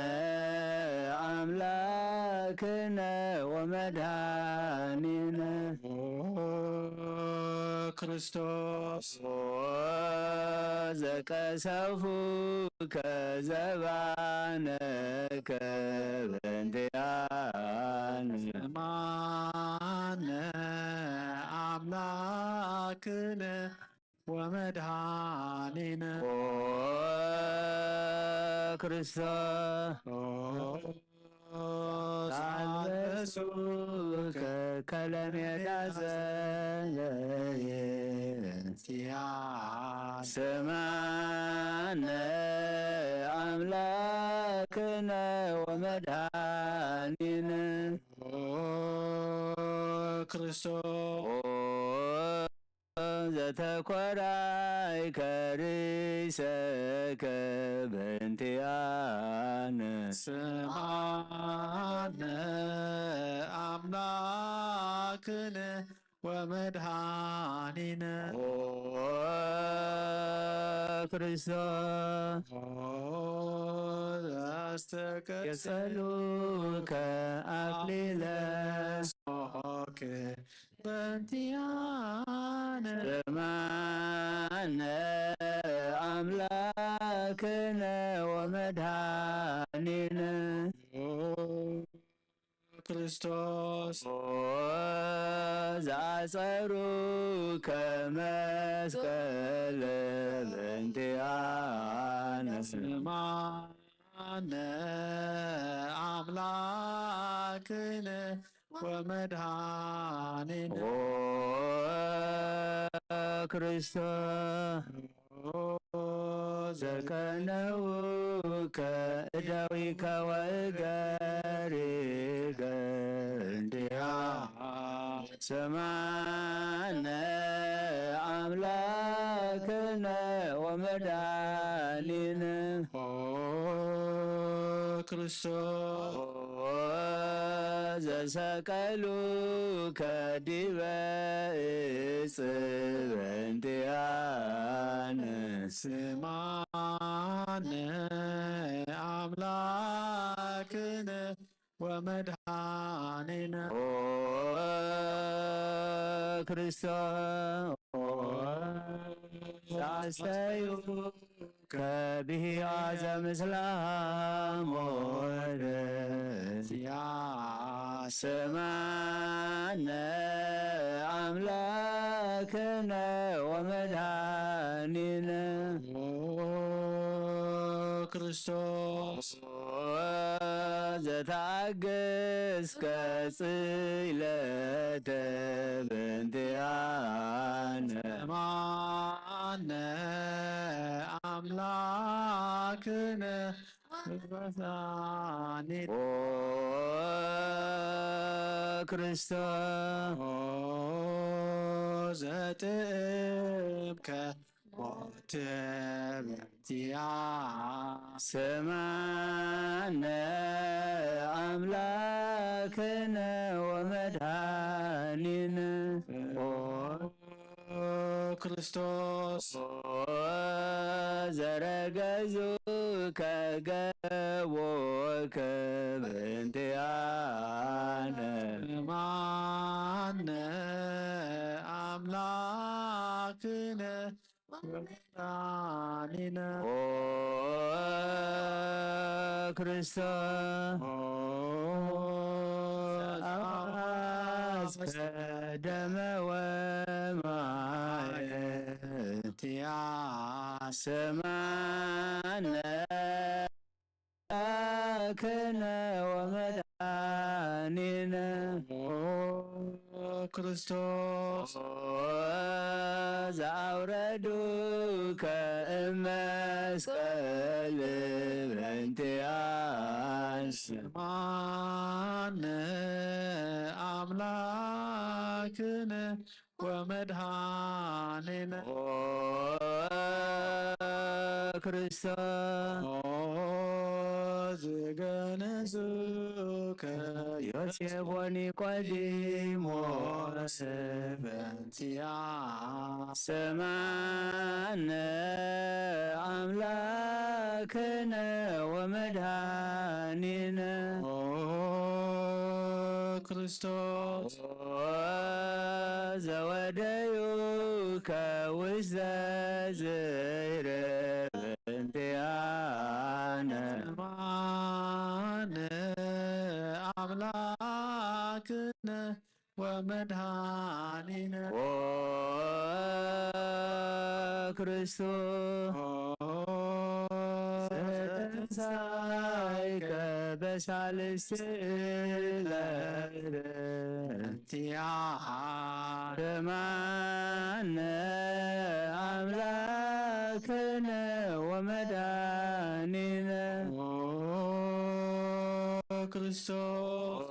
ኣምላክ አምላክነ ወመድኃኒነ። ኦ ክርስቶስ። ኦ ዘቀሰፉከ ዘባነከ በእንቲአነ። ስምዓነ አምላክነ ወመድኃኒነ። ኦ ክርስቶስ። ኦ ታልበሱከ ከለሜዳ ዘበየ። ስምዓነ አምላክነ ወመድኃኒነ። ኦ ክርስቶስ። ኦ ዘተኮራይከ ርእሰከ በእንቲአነ። ስምዓነ አምላክነ ወመድኃኒነ። ኦ ክርስቶስ። ኦ ዘስተቀሰሉከ አክሊለ ሶክ በእንቲአነ። ስምዓነ አምላክነ ወመድኃኒነ። ኦ ክርስቶስ። ኦ ዘአጸሩከ መስቀለ በእንቲአነ። ስምዓነ አምላክነ ወመድኃኒነ። ኦ ክርስቶስ። ኦ ዘቀነውከ እደዊከ ወእገሪከ እንዲያ። ስምዓነ አምላክነ ወመድኃኒነ። ኦ ክርስቶስ። ኦ ዘሰቀሉከ ዲበ እጽ በእንቲአነ። ስምዓነ አምላክነ ወመድኃኒነ። ኦ ክርስቶስ። ኦ ሳስተዩ ከብሂዋ ዘምስላ ሞደስ። ያ ስምዓነ አምላክነ ወመድኃኒነ። ኦ ክርስቶስ። ኦ ዘተአገስከ ጽይለተ በእንቲአነ። ስምዓነ አምላክነ ወመድኃኒነ። ኦ ክርስቶስ። ኦ ዘጥዕምከ ሞት በእንቲአ። ስምዓነ አምላክነ ወመድኃኒነ። ኦ ክርስቶስ። ኦ ዘረገዙከ ገቦከ በእንቲአነ። ስምዓነ አምላክነ ወመድኃኒነ። ኦ ክርስቶስ። ኦ ዘአፍሰስከ ደመ ወማየ። ቲያ ስምዓነ አምላክነ ወመድኃኒነ። ኦ ክርስቶስ። ኦ ዘአውረዱከ እመስቀል በእንቲአነ። ስምዓነ አምላክነ ወመድኃኒነ። ኦ ክርስቶስ። ኦ ዝገነዙከ ዮሴፍ ወኒቆዲሞስ በእንቲአ። ስምዓነ አምላክነ ወመድኃኒነ። ኦ ክርስቶስ ዘወደዩከ ውስተ ዝይርብ እንቲኣነ ማነ ኣምላክነ ወመድኃኒነ ኦ ክርስቶስ ዘተንሳይከ በሳልስቲ ዕለት እንቲያ ከማነ ኣምላክነ ወመድኃኒነ ክርስቶስ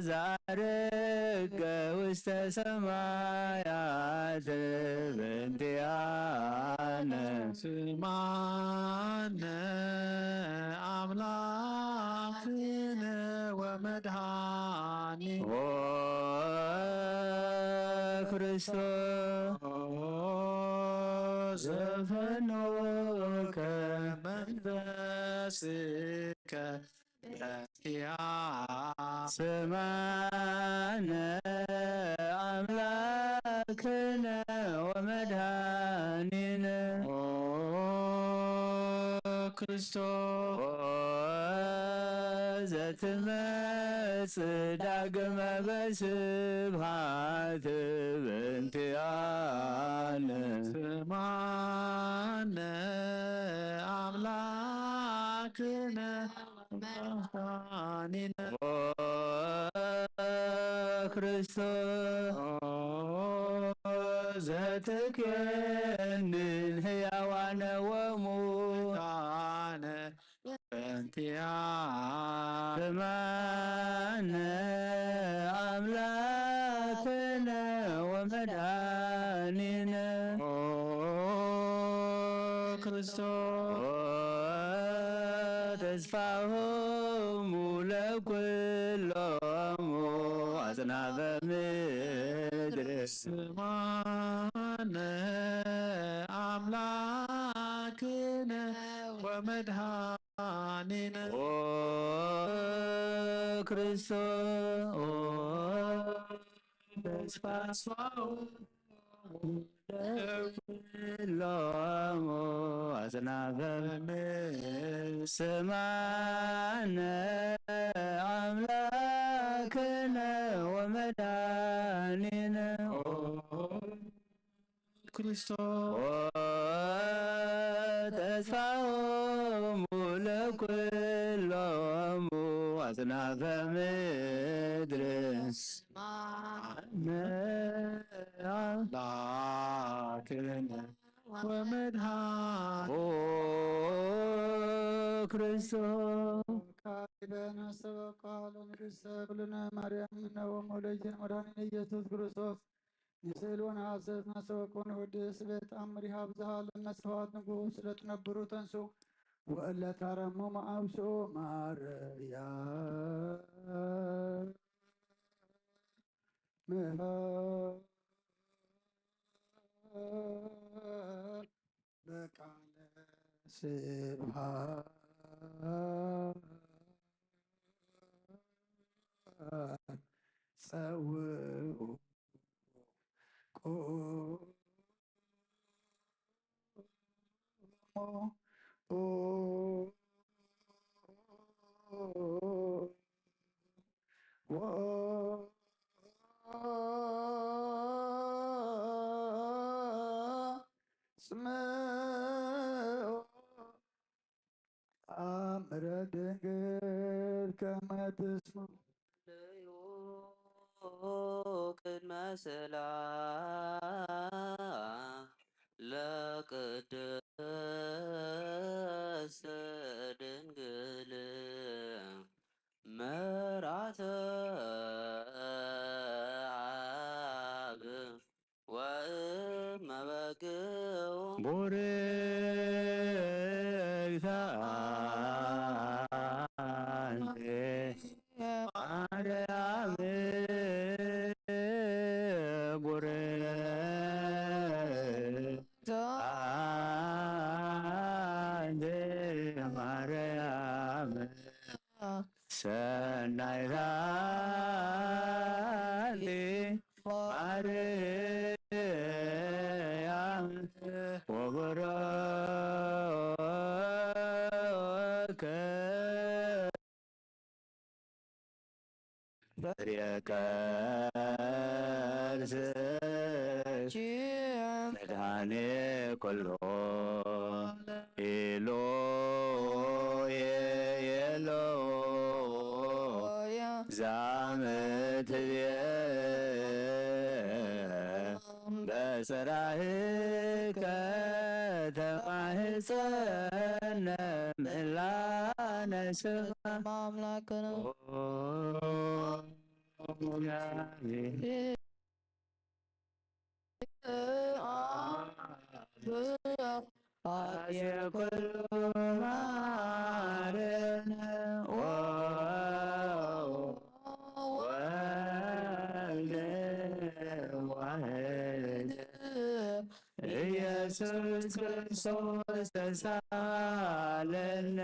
ዛርገ ውስተ ሰማያት በእንቲኣነ ስማነ ኣምላክነ ወመድኃኒ ኦ ክርስቶስ ዘፈኖከ መንፈስከ በእንቲያ ስማነ ኣምላክነ ወመድኃኒነ ኦ ክርስቶስ ኦ ዘትመጽእ ዳግመ በስብሐት በእንቲኣነ ስማነ ኣምላክነ ወመድኃኒነ ኦ ክርስቶስ ዘትኬንን ሕያዋነ ወሙታነ ዳነ በእንቲያ ስማነ ኣምላክነ ወመድኃኒነ ኦ ክርስቶስ ተስፋሆሙ ለኩሎሙ ኣጽናፈ ምድር ስማነ ኣምላክነ ወመድኃኒነ ኦ ክርስቶስ ኦ ተስፋ ሎሙ ኣጽናፈ ስማነ ኣምላክነ ወመድኃኒነ ክርስቶስ ተስፋሆሙ ለኩሎሙ ኣጽናፈ ምድር ላክነ ወመድኃኒ ኦ ክርስቶስ ካይበን አስተበቃ ለንግሥተ ኩልነ ማርያም እነሆ መውለጅን መድኃኒነ ኢየሱስ ክርስቶስ ንስእል ወነሐሰስ ናስተበቆ ንወድስ ቤት አምሪሃ ብዝሃ ለመስተዋት ንጉስ ለትነብሩ ተንሱ ወእለ ታረሙ መአብሱ ማርያም ምሃ በቃለ ስብሐት ጸውዑ ቁሙ ወአጽምዑ አምረ ድንግል ከመ ትስምዑ ለዩ ቅድመ ስእላ ለቅድስት ድንግል መራተ አብ ወእመ በግዑ ቡርክት አንቲ ማርያም ቡርክት አንቲ ማርያም ሰናይታ ኣንቲ ማርያም ወቡሩክ ፍሬ ከርስኪ መድኃኔ ኩሉ ኢሉ የየሎ ዛምትብየ በጽራህከ ተማህጸነ ምላነ ስጋ ማምላክ ነው። አየ ኩሉ ማረነ ወወልድ ዋህድ ኢየሱስ ክርስቶስ ተሳለነ።